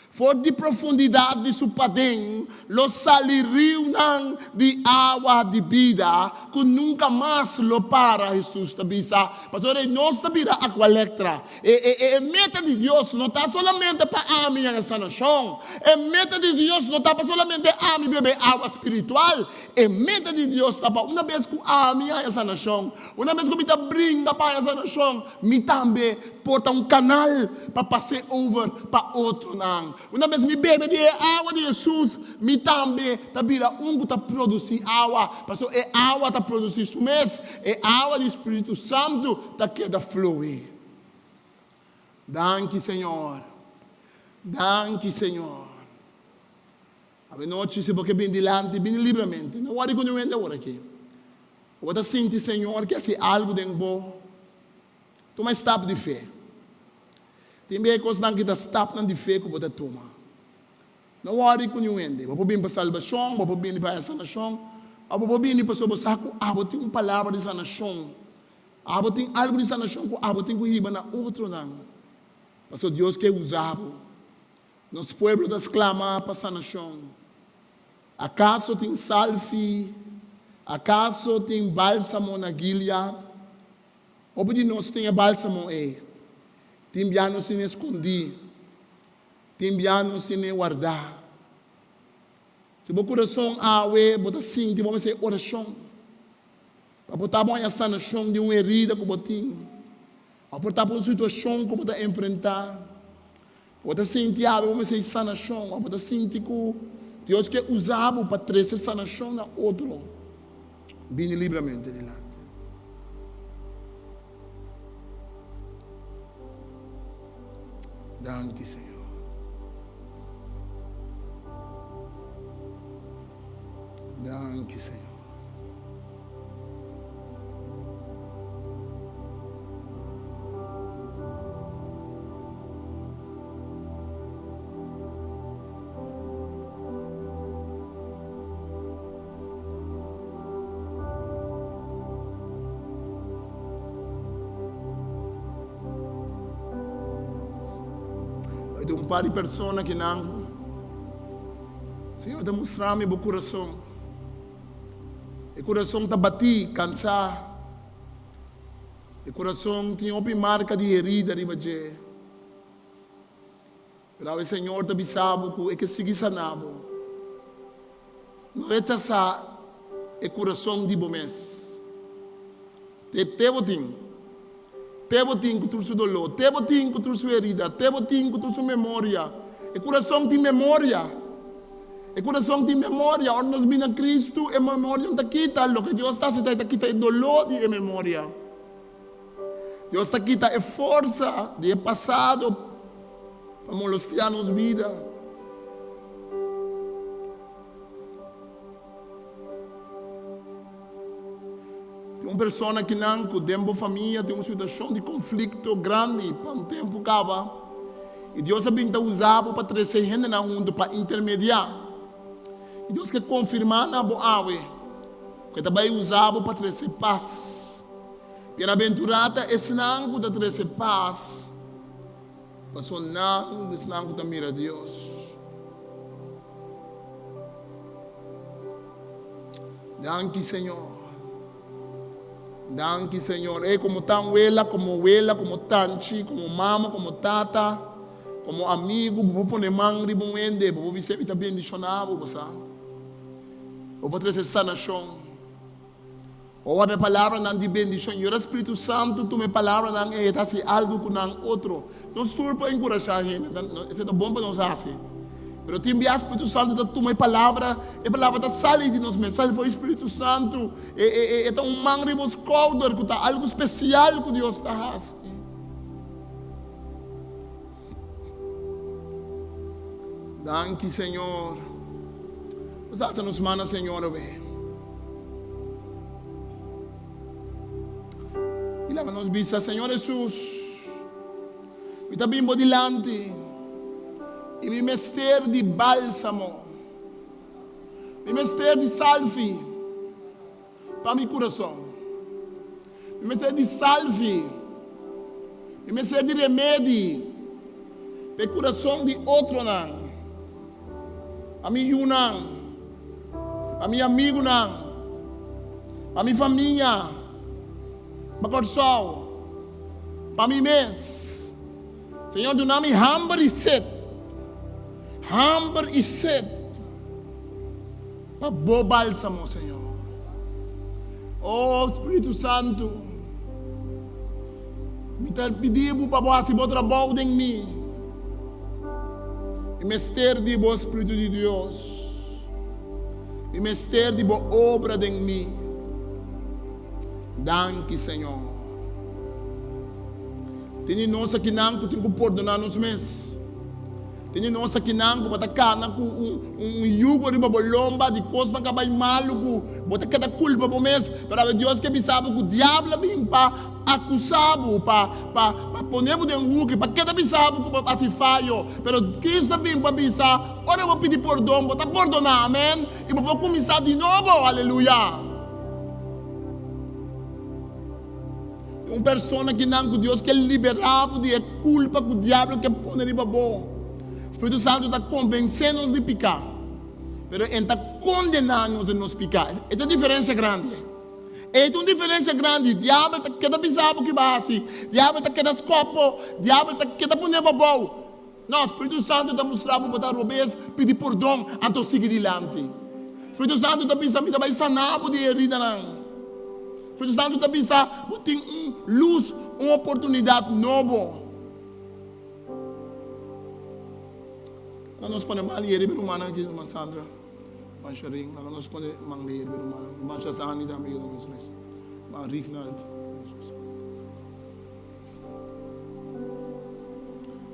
for di profundidat di su paden lo sali riunan di awa di bida ku nunka mas lo para, Hesus ta bisa. Pasobra nos ta bira akualektra. E, e, e meta di Dios no ta solamente pa ami haña sanashon. E meta di Dios no ta pa solamente ami bebe awa spiritual. E meta di Dios ta pa una bes ku ami haña sanashon, una bes ku mi ta bringa pa haña sanashon, mi tambe por ta un kanal pa pas'é over pa otronan. Una bes mi bebe di e awa di Hesus, mi tambe ta bira un ku ta produsí awa, pasobra e awa ta produsí su mes, e awa di Spiritu Santu ta keda flui. Danki Señor. Danki Señor. Avenochi si bo ke bin dilanti, bini libramente. No wòri ku niun hende awor aki. Bo ta sinti Señor ke hasi algu den bo, tuma e stap di fe. Tin bia e kosnan ki ta stapnan di fe ku bo ta tuma. No wòri ku niun hende. Bo por bini pa salbashon, bo por bini pa haña sanashon, òf bo por bini pasobra bo sa ku abo tin un palabra di sanashon. Abo tin algu di sanashon ku abo tin ku hiba na otronan. Pasobra Dios ke usa bo. Nos pueblo ta sklama pa sanashon. Akaso tin salfi? Akaso tin bálsamo na Gilead? Hopi di nos tin e bálsamo ei. Tin bia nos tin e skondí. Tin bia nos tin e wardá. Si bo kurason awe bo ta sinti bo mester orashon pa bo ta bo haña sanashon di un herida ku bo tin òf por ta pa un situashon ku bo ta enfrentá. Bo ta sinti awe bo mester di sanashon òf bo ta sinti ku Dios ke usa bo pa trese sanashon na otro, bini libramente dilanti. Danki Señor. Danki Señor. Tin un par di persona kinan Señor ta mustra mi bo kurason. E kurason ta batí, kansá. E kurason tin hopi marka di herida riba dje. Pero awe Señor ta bisa bo ku e ke sigui sana bo. No rechasá e kurason di bo mes. Te te bo tin. Te bo tin ku tur su doló. Te bo tin ku tur su herida. Te bo tin ku tur su memoria. E kurason tin memoria. E kurason tin memoria. Ora nos bini na Kristu, e memoria no ta kita. Loke Dios ta hasi ta e ta kita e doló di e memoria. Dios ta kita e forsa di e pasado pa molestiá nos bida. Tin un persona akinan ku den bo famia tin un situashon di konflikto grandi pa un tempu kaba, i Dios a bin ta usa bo pa trese hendenan huntu pa intermediá. I Dios ke konfirmá na bo awe ku e ta bai usa bo pa trese pas. Bienaventurá ta esnan ku ta trese pas, pasobra nan esnan ku ta mira Dios. Danki, Señor. Danki, Señor. Ey, komo tan wela, komo wela, komo tanchi, komo mama, komo tata, komo amigu, bo por pone man riba un hende, bo por bis'é mi ta bendishoná bo, bo sa. Bo por trese sanashon. Bo wak e palabranan di bendishon i ora Spiritu Santu tuma e palabranan ei e ta hasi algu ku nan otro. Nos tur por enkurashá hende, esei ta bon pa nos hasi. Pero tin bia Spiritu Santu ta tuma e palabra, e palabra ta sali di nos mes, sali for di Spiritu Santu. E, e, e, e ta un man riba nos skouder ku ta algu spesial ku Dios ta hasi. Danki, Señor. Nos alsa nos man na Señor awe. I laga nos bisa, Señor Hesus, mi ta bin bo dilanti i mi mester di bálsamo. Mi mester di salfi pa mi kurason. Mi mester di salfi. Mi mester di remedi pa e kurason di otronan, pa mi yunan, pa mi amigunan, pa mi famia, pa Kòrsou, pa mi mes. Señor, duna mi hamber i set, hamber i set pa Bo bálsamo, Señor. Oh, Spiritu Santu, mi ta pidi Bo pa Bo hasi Bo trabou den mi. Mi mester di Bo, Spiritu di Dios. Mi mester di Bo obra den mi. Danki, Señor. Tin di nos akinan ku tin ku pordoná nos mes. Tin di nos akinan ku bo ta kana ku un un yugo riba bo lomba di kosnan ku a bai malu ku bo ta keda kulpa bo mes. Pero awe Dios ke bisa bo ku diablo a bin pa akusá bo, pa pa pa pone bo den huki, pa keda bisa bo ku bo a hasi fayo. Pero Cristo a bin pa bisa, ora bo pidi pordon, bo ta pordoná. Amen. I bo por kuminsá di nobo. Aleluya. Un persona kinan ku Dios ke liberá bo di e kulpa ku diablo ke pone riba bo. Spiritu Santu ta konvensé nos di piká, pero e ta kondená nos den nos piká. E ta diferensia grandi. E ta un diferensia grandi. Diablo ta keda bisa bo ki bo a hasi. Diablo ta keda skòp bo. Diablo ta keda pone bo abou. No, Spiritu Santu ta mustra bo bo ta robes, pidi pordon, anto sigui dilanti. Spiritu Santu ta bisa, mi ta bai sana bo di e heridanan. Spiritu Santu ta bisa, bo tin un lus, un oportunidat nobo. Laga nos pone man di riba e rumannan aki, ruman Sandra, ruman Sharin, laga nos pone man di riba e rumannan, ruman Shazani tambe yuda nos resa, ruman Rignald.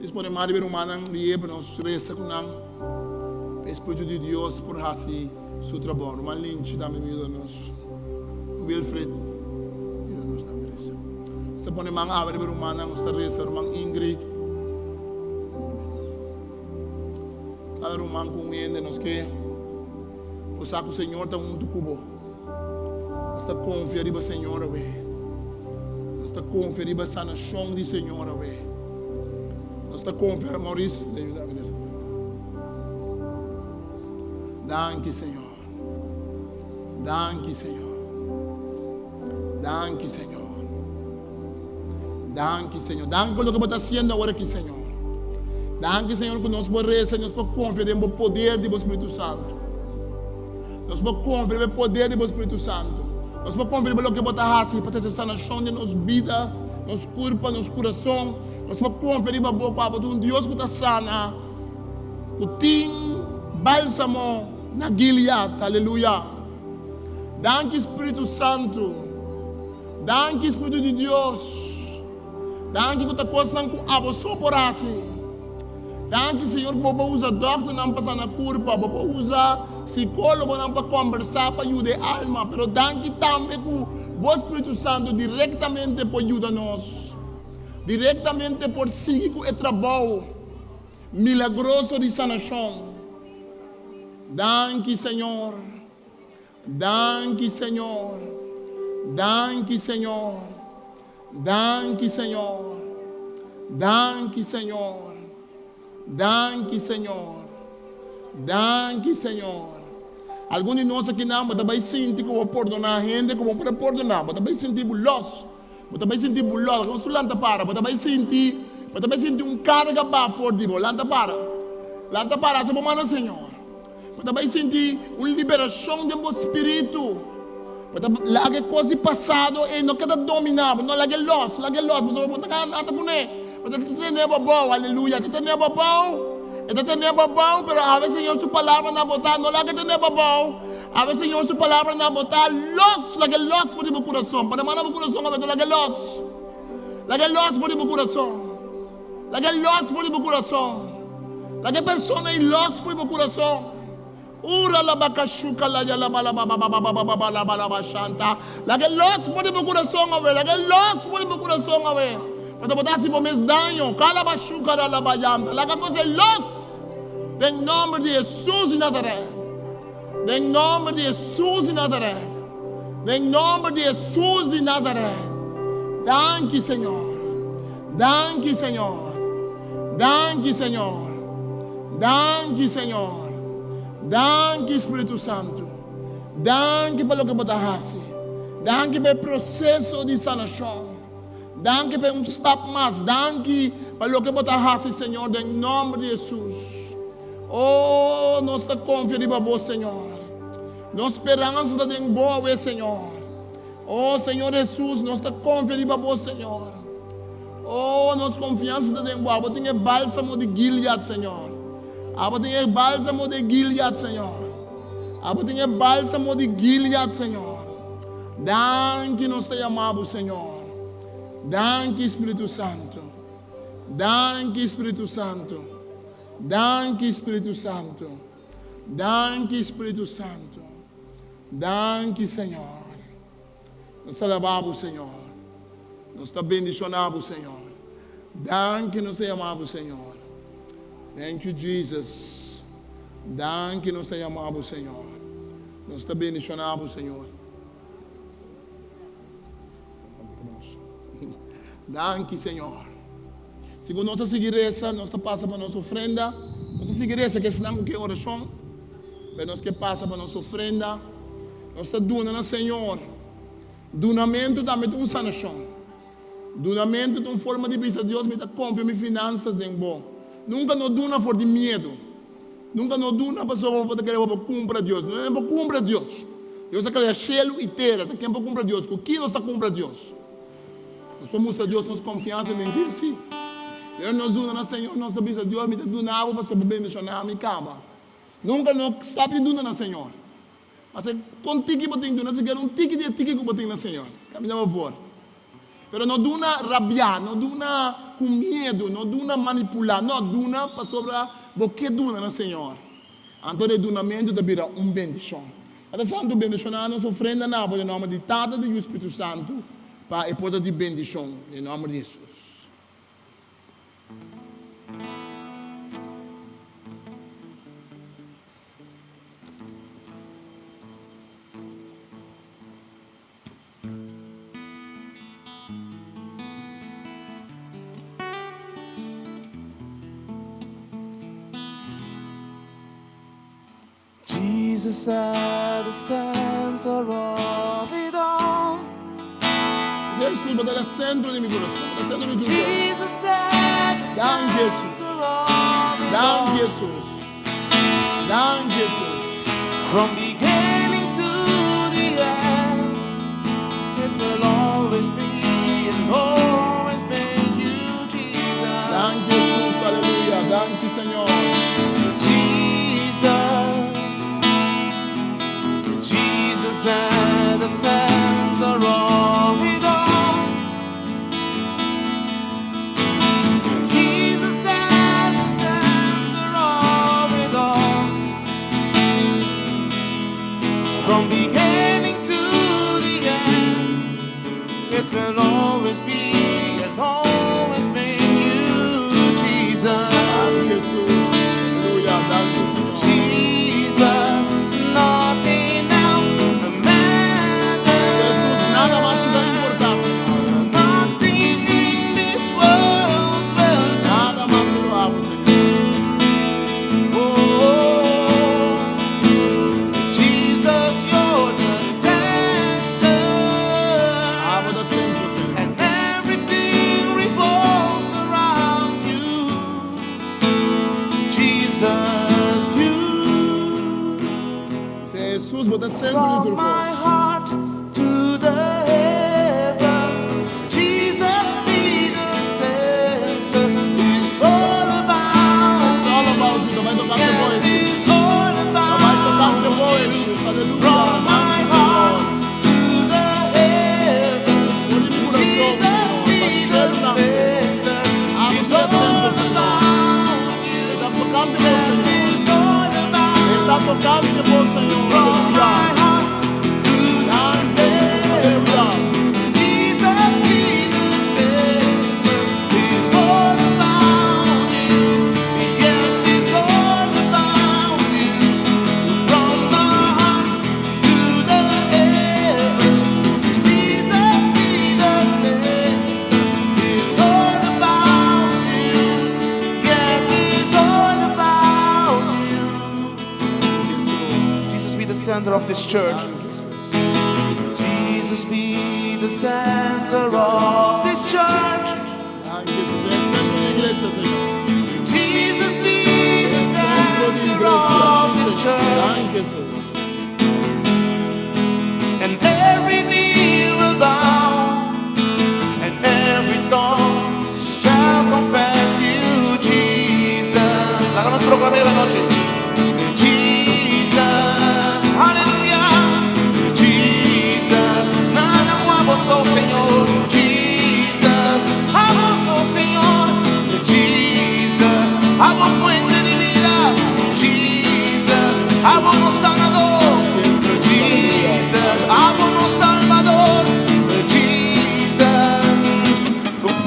Nos pone man riba e rumannan di pa nos resa ku nan pa e Spiritu di Dios por hasi su trabou. Ruman Linchi tambe mi yuda nos. Wilfred yuda nos tambe resa. Nos ta pone man awe riba e rumannan, nos ta resa. Ruman Ingrid. Kada ruman ku un hende nos ke bo sa ku Señor ta huntu ku bo. Nos ta konfia riba Señor awe. Nos ta konfia riba sanashon di Señor awe. Nos ta konfia Maurice ta yuda mi resa. Danki Señor. Danki Señor. Danki Señor. Danki Señor. Danki pa loke bo ta hasiendo awor aki Señor. Danki Señor ku nos por resa y nos por konfia den bo poder di bo Spiritu Santu. Nos por konfia den e poder di bo Spiritu Santu. Nos por konfia riba loke bo ta hasi pa trese sanashon den nos bida, nos kurpa, nos kurason. Nos por konfia riba bo ku abo ta un Dios ku ta sana, ku tin bálsamo na Gilead. Aleluya! Danki Spiritu Santu. Danki Spiritu di Dios. Danki ku ta kosnan ku abo so por hasi. Danki Señor ku bo por usa dòkternan pa sana kurpa, bo por usa sikólogonan pa kòmbersá pa yuda e alma, pero danki tambe ku bo Spiritu Santu direktamente por yuda nos, direktamente por sigui ku e trabou milagroso di sanashon. Danki Señor. Danki Señor, danki Señor, danki Señor, danki Señor, danki Señor, danki Señor. Algun di nos akinan bo ta bai sinti ku bo pordoná hende ku bo por a pordoná, bo ta bai sinti bo lòs, bo ta bai sinti bo lòs, kon su lanta para, bo ta bai sinti, bo ta bai sinti un karga ba for di bo, lanta para, lanta para, hasi bo manda Señor. Bo ta bai sinti un liberashon den bo spiritu. Bo ta laga e kos di pasado ei no keda dominá bo. No, laga e lòs, laga e lòs, pasobra bo ta gana nada kuné. Bo ta tene bo abou, aleluya. E ta tene bo abou, e ta tene bo abou, pero awe Señor su palabra na bo ta, no laga e tene bo abou. Awe Señor su palabra na bo ta, lòs, laga e lòs for di bo kurason. Pa demanda bo kurason awe, laga e lòs. Laga e lòs for di bo kurason. Laga e lòs for di bo kurason. Laga e persona ei lòs for di bo kurason. Ura la bakashuka la ya la ba la ba ba ba ba ba ba ba la ba la ba shanta. Laga e lòs for di bo kurason awe. Laga e lòs for di bo kurason awe. Pasobra bo ta hasi bo mes daño. Kala ba shuka la la ba yanta. Laga kos ei lòs. Den nòmber di Hesus di Nazarèt. Den nòmber di Hesus di Nazarèt. Den nòmber di Hesus di Nazarèt. Danki Señor. Danki Señor. Danki Señor. Danki Señor. Danki Spiritu Santu. Danki pa loke bo ta hasi. Danki pa e proseso di sanashon. Danki pa e un stap mas. Danki pa loke bo ta hasi Señor den nòmber di Hesus. Oh, nos ta konfia riba bo Señor. Nos speransa ta den bo awe Señor. Oh Señor Hesus, nos ta konfia riba bo Señor. Oh, nos konfiansa ta den bo. Abo tin e bálsamo di Gilead, Señor. Abo tin e bálsamo di Gilead, Señor. Abo tin e bálsamo di Gilead, Señor. Danki nos ta yama bo, Señor. Danki, Spiritu Santu. Danki, Spiritu Santu. Danki, Spiritu Santu. Danki, Spiritu Santu. Danki, Señor. Nos ta alabá bo, Señor. Nos ta bendishoná bo, Señor. Danki nos ta yama bo, Señor. Thank you, Jesus. Danki nos ta yama bo, Señor. Nos ta bendishoná bo, Señor. Danki, Señor. Segun nos ta sigui resa, nos ta pasa pa nos ofrenda. Nos ta sigui resa ku esnan ku ke orashon, pero nos ke pasa pa nos ofrenda. Nos ta duna na Señor. Dunamentu tambe ta un sanashon. Dunamentu ta un forma di bisa Dios mi ta konfia mi finansas den bo. Nunka no duna for di miedu. Nunka no duna pasobra bo ta kere bo por kumpra Dios. No no por kumpra Dios. Dios a krea shelu i tera. Ta ken por kumpra Dios? Ku ki nos ta kumpra Dios? Nos por mustra Dios nos konfiansa den dje? Sí. Ora nos duna na Señor nos ta bisa Dios mi ta duna bo pasobra bo bendishoná mi kaba. Nunka no stòp di duna na Señor. Pasobra kon tiki bo tin duna sikiera un tiki di e tiki ku bo tin na Señor. Kaminda bo por. Pero no duna rabiá, no duna ku miedu, no duna manipulá. No, duna pasobra bo ke duna na Señor. Anto e dunamentu ta bira un bendishon. Tata Santu, bendishoná nos ofrenda na bo den nòmber di Tata, di Yu, Spiritu Santu, pa e por ta di bendishon den nòmber di Hesus. Jesus at the center of it all. Jesus, bo ta den sentro di mi kurason, den sentro di tur. Jesus at the Danki, Jesus. center of it Danki, all. Jesus. Danki, Jesus. From beginning to the end, it will always be and always be you, Jesus. Danki, Jesus. Aleluya. Danki, Señor. Jesus, Jesus at the center of it all. Jesus at the center of it all. From beginning to the end, it will always be and always be you, Jesus. Danki, Jesus. Aleluya. Danki, Señor. Jesus, nothing else matters. Jesus, nada mas ta importá, Señor. Nothing in this world will Nada mas ku abo, Señor. Oh, Jesus, you're the center, Abo ta sentro, Señor. And everything revolves around you. Jesus, you. Jesus, bo ta sentro di From tur my kos. Heart to the heavens, Jesus be the center. It's all about It's all about you. Bai toka Yes, bo. it's all Bai toka about bo. You. Aleluya. From my Danki, heart Señor. To the heavens, For di mi kurason, Jesus Señor. be the Pa center. Abo It's ta all sentro, Señor. About you. Ta tokando bo, Yes, Señor. it's all about Ta tokando bo, Señor. From Aleluya. my heart to the Danki, Jesus. Aleluya. Jesus be the center. It's all about you. Yes, it's all about you. From my heart to the heavens, Jesus be the center. It's all about you. Yes, it's all about you. Jesus be the center of this church. Jesus be the center of this church. Danki, Jesus. E sentro di iglesia, Señor. Jesus be the Sentro di center iglesia. Of this church. Danki, Jesus. And every knee will bow, and every tongue shall confess you, Jesus. Laga nos proklamá anochi. Jesus, aleluya. Jesus, nada abo so, Señor. Jesus, abo so, Señor. Jesus, abo fuente di bida. Jesus, abo nos sanadó. Jesus, abo nos salbador. Jesus,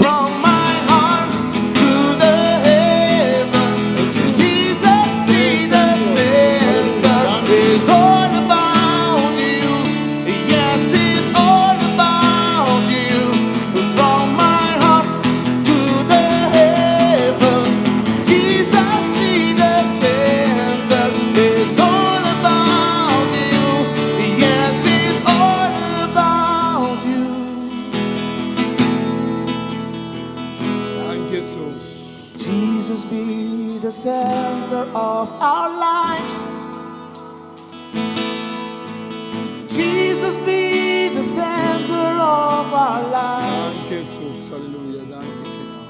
from my heart to the heavens, Jesus be the center. It's all about you. Yes, it's all about you. From my heart to the heavens, Jesus be the center. It's all about you. Yes, it's all about you. Danki, Jesus. Jesus be the center of our lives. Jesus be the center of our lives. Danki, Jesus. Aleluya. Danki, Señor.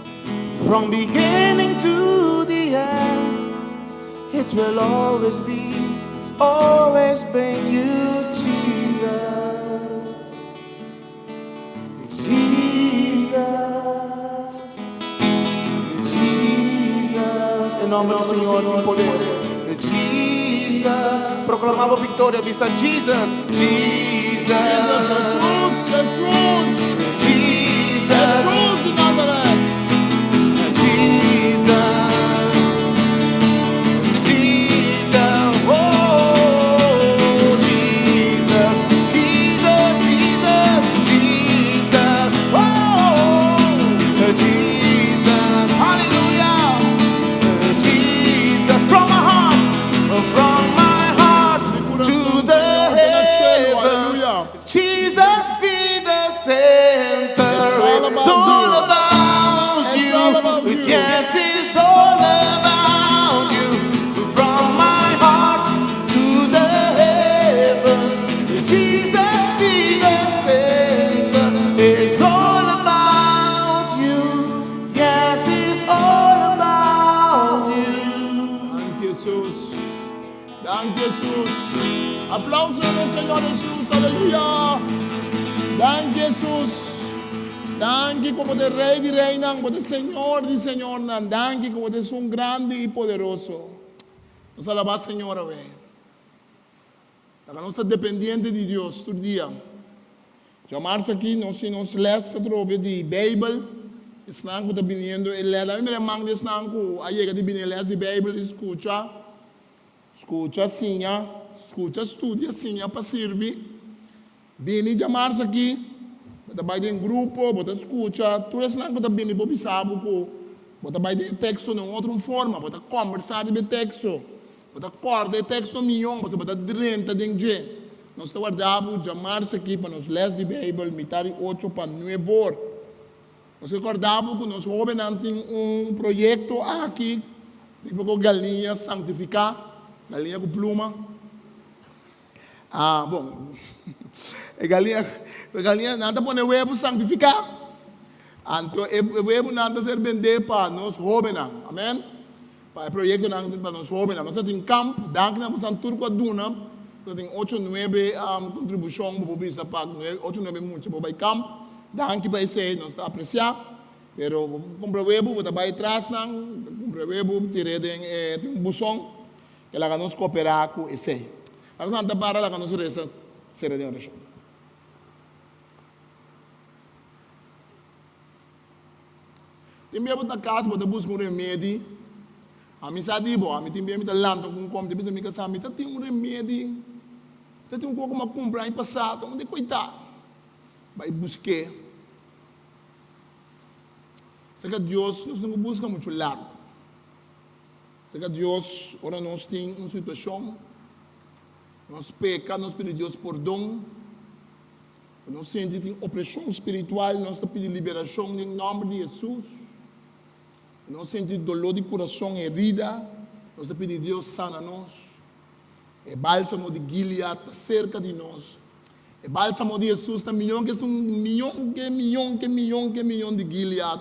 From beginning to the end, it will always be, it's always been you, Jesus. Jesus. Jesus. Den nòmber di Señor, tin poder. Jesus. Proklamá viktoria, bisa Jesus. Jesus. Jesus, Jesus. Jesus. Jesus di Nazaret. Jesus, Jesus, oh, Jesus, Jesus, Jesus, Jesus, oh, Jesus, hallelujah, Jesus, from my heart, Di Jesus be the center. It's all It's about all you. about It's all about you. you. Yes, it's all about you. From my heart to the heavens. Jesus be the center. It's all about you. Yes, it's all about you. Danki Jesus. Danki Jesus. Aplauso na Señor Jesus. Aleluya. Danki Jesus. Danki ku Bo ta Rei di Reinan, Bo ta Señor di Señornan. Danki ku Bo ta un grandi i poderoso. Nos alabá Señor awe. Laga nos ta dependiente di Dios tur dia. Djamars aki nos tin nos les atrobe di Beibel. Esnan ku ta biniendo e les, ami mira e man di esnan ku a yega di bini e les di Beibel i skucha, skucha siña, skucha studia siña pa sirbi. Bini djamars aki, bo ta bai den grupo, bo ta skucha, tur esnan ku ta bini por bisa bo ku bo ta bai den e teksto na un otro forma, bo ta kombersá riba e teksto. Bo ta kòrda e teksto mion pasobra bo ta drenta den dje. Nos ta warda bo djamarsa aki pa nos lès di Beibel mitar di ocho pa nuebor. Nos ke kòrda bo ku nos hóbennan tin un proyekto aki di poko galiña santifiká, galiña ku pluma. Ah, bon, e galiña, e galiña, nan ta pone webu santifiká. Anto e webunan ta ser bendé pa nos hóbennan. Amèn. Pa e proyektonan pa nos hóbennan. Nos ta tin kamp, danki na bosan tur ku a duna. Nos ta tin ocho nuebe kontribushon bo por bisa pa ocho nuebe mucha por bai kamp. Danki pa esei, nos ta apresiá. Pero bo por kumpra webu, bo ta bai tras nan, kumpra webu, tir'é den e tin un buson. E laga nos kooperá ku esei. Laga nos lanta para, laga nos resa sera den orashon. Tin bia bo ta kas, bo ta buska un remedi. Ami sa di bo, ami tin bia mi ta lanta ku un kòm, mi ta bisa mi kasá, mi ta tin un remedi, mi ta tin un kos ku mi a kumpra aña pasá, ta unda e koitá? Bai busk'é. Serka Dios nos no ku buska muchu largu. Serka Dios, ora nos tin un situashon, nos peka, nos pidi Dios pordon. Ora nos sinti tin opreshon spiritual, nos ta pidi liberashon den nòmber di Hesus. Ora nos sinti doló di kurason, herida, nos ta pidi Dios sana nos. E bálsamo di Gilead ta serka di nos. E bálsamo di Hesus ta miyon ke esun miyon ke miyon ke miyon ke miyon di Gilead.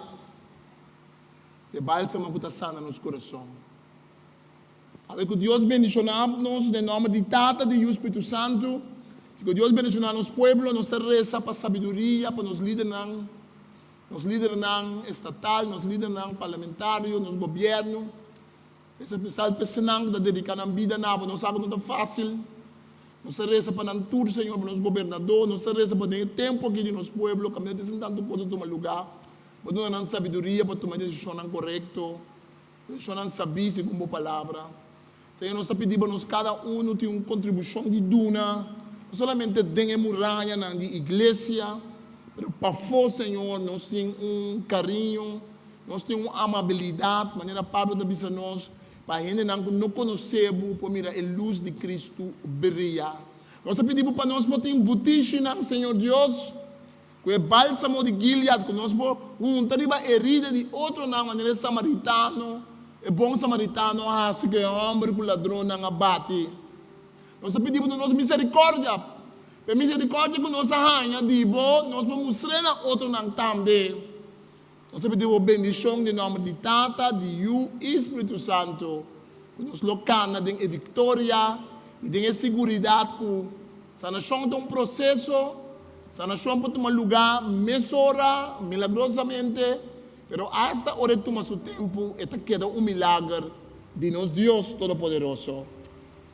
E bálsamo ku ta sana nos kurason. Awe ku Dios bendishoná nos den nòmber di Tata, di Yu, Spiritu Santu. I ku Dios bendishoná nos pueblo. Nos ta resa pa sabiduria pa nos lidernan, nos lidernan estatal, nos lidernan parlamentario, nos gobièrnu. Resa spesial pa esnan ku ta dediká nan bida na bo. Nos sa ku no ta fásil. Nos ta resa pa nan tur, Señor, pa nos gobernadó. Nos ta resa pa den e tempu aki di nos pueblo kaminda tin tantu kos ta tuma lugá. Bo duna nan sabiduria pa tuma e desishonnan korekto, desishonnan sabí segun bo Palabra. Señor, nos ta pidi bo nos kada unu tin un kontribushon di duna, no solamente den e murayanan di iglesia, pero pafó, Señor, nos tin un kariño, nos tin un amabilidat, manera Pablo ta bisa nos, pa hendenan ku no konosé bo por mira e lus di Kristu bria. Nos ta pidi bo pa nos por tin butishinan, Señor Dios, Ku e bálsamo di Gilead ku nos por hunta riba herida di otronan manera e samaritano, e bon samaritano a hasi ku e hòmber ku ladronnan a bati. Nos ta pidi bo duna nos miserikòrdia, pa e miserikòrdia ku nos a haña di bo, nos por mustr'é na otronan tambe. Nos ta pidi bo bendishon den nòmber di Tata, di Yu i Spiritu Santu, ku nos lo kana den e viktoria i den e siguridat ku sanashon ta un proseso, sanashon por tuma lugá mesora, milagrosamente, pero asta ora e tuma su tempu e ta keda un milager di nos Dios Todopoderoso.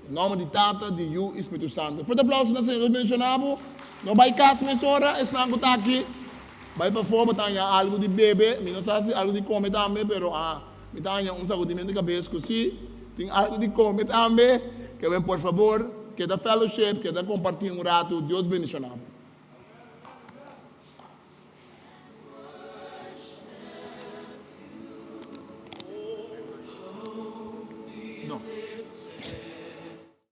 Den nòmber di Tata, di Yu i Spiritu Santu. Fuerte aplauso na Señor. Dios bendiciona bo. No bai cas mesora, esnan cu ta aki. Bai pafó, bo ta haña algu di bebe. Mi no sa si algu di come tambe, pero ah, mi ta haña un sacudimento di cabes cu si tin algu di come tambe. Ke ben por fabor, keda fellowship, keda comparti un ratu. Dios bendiciona bo.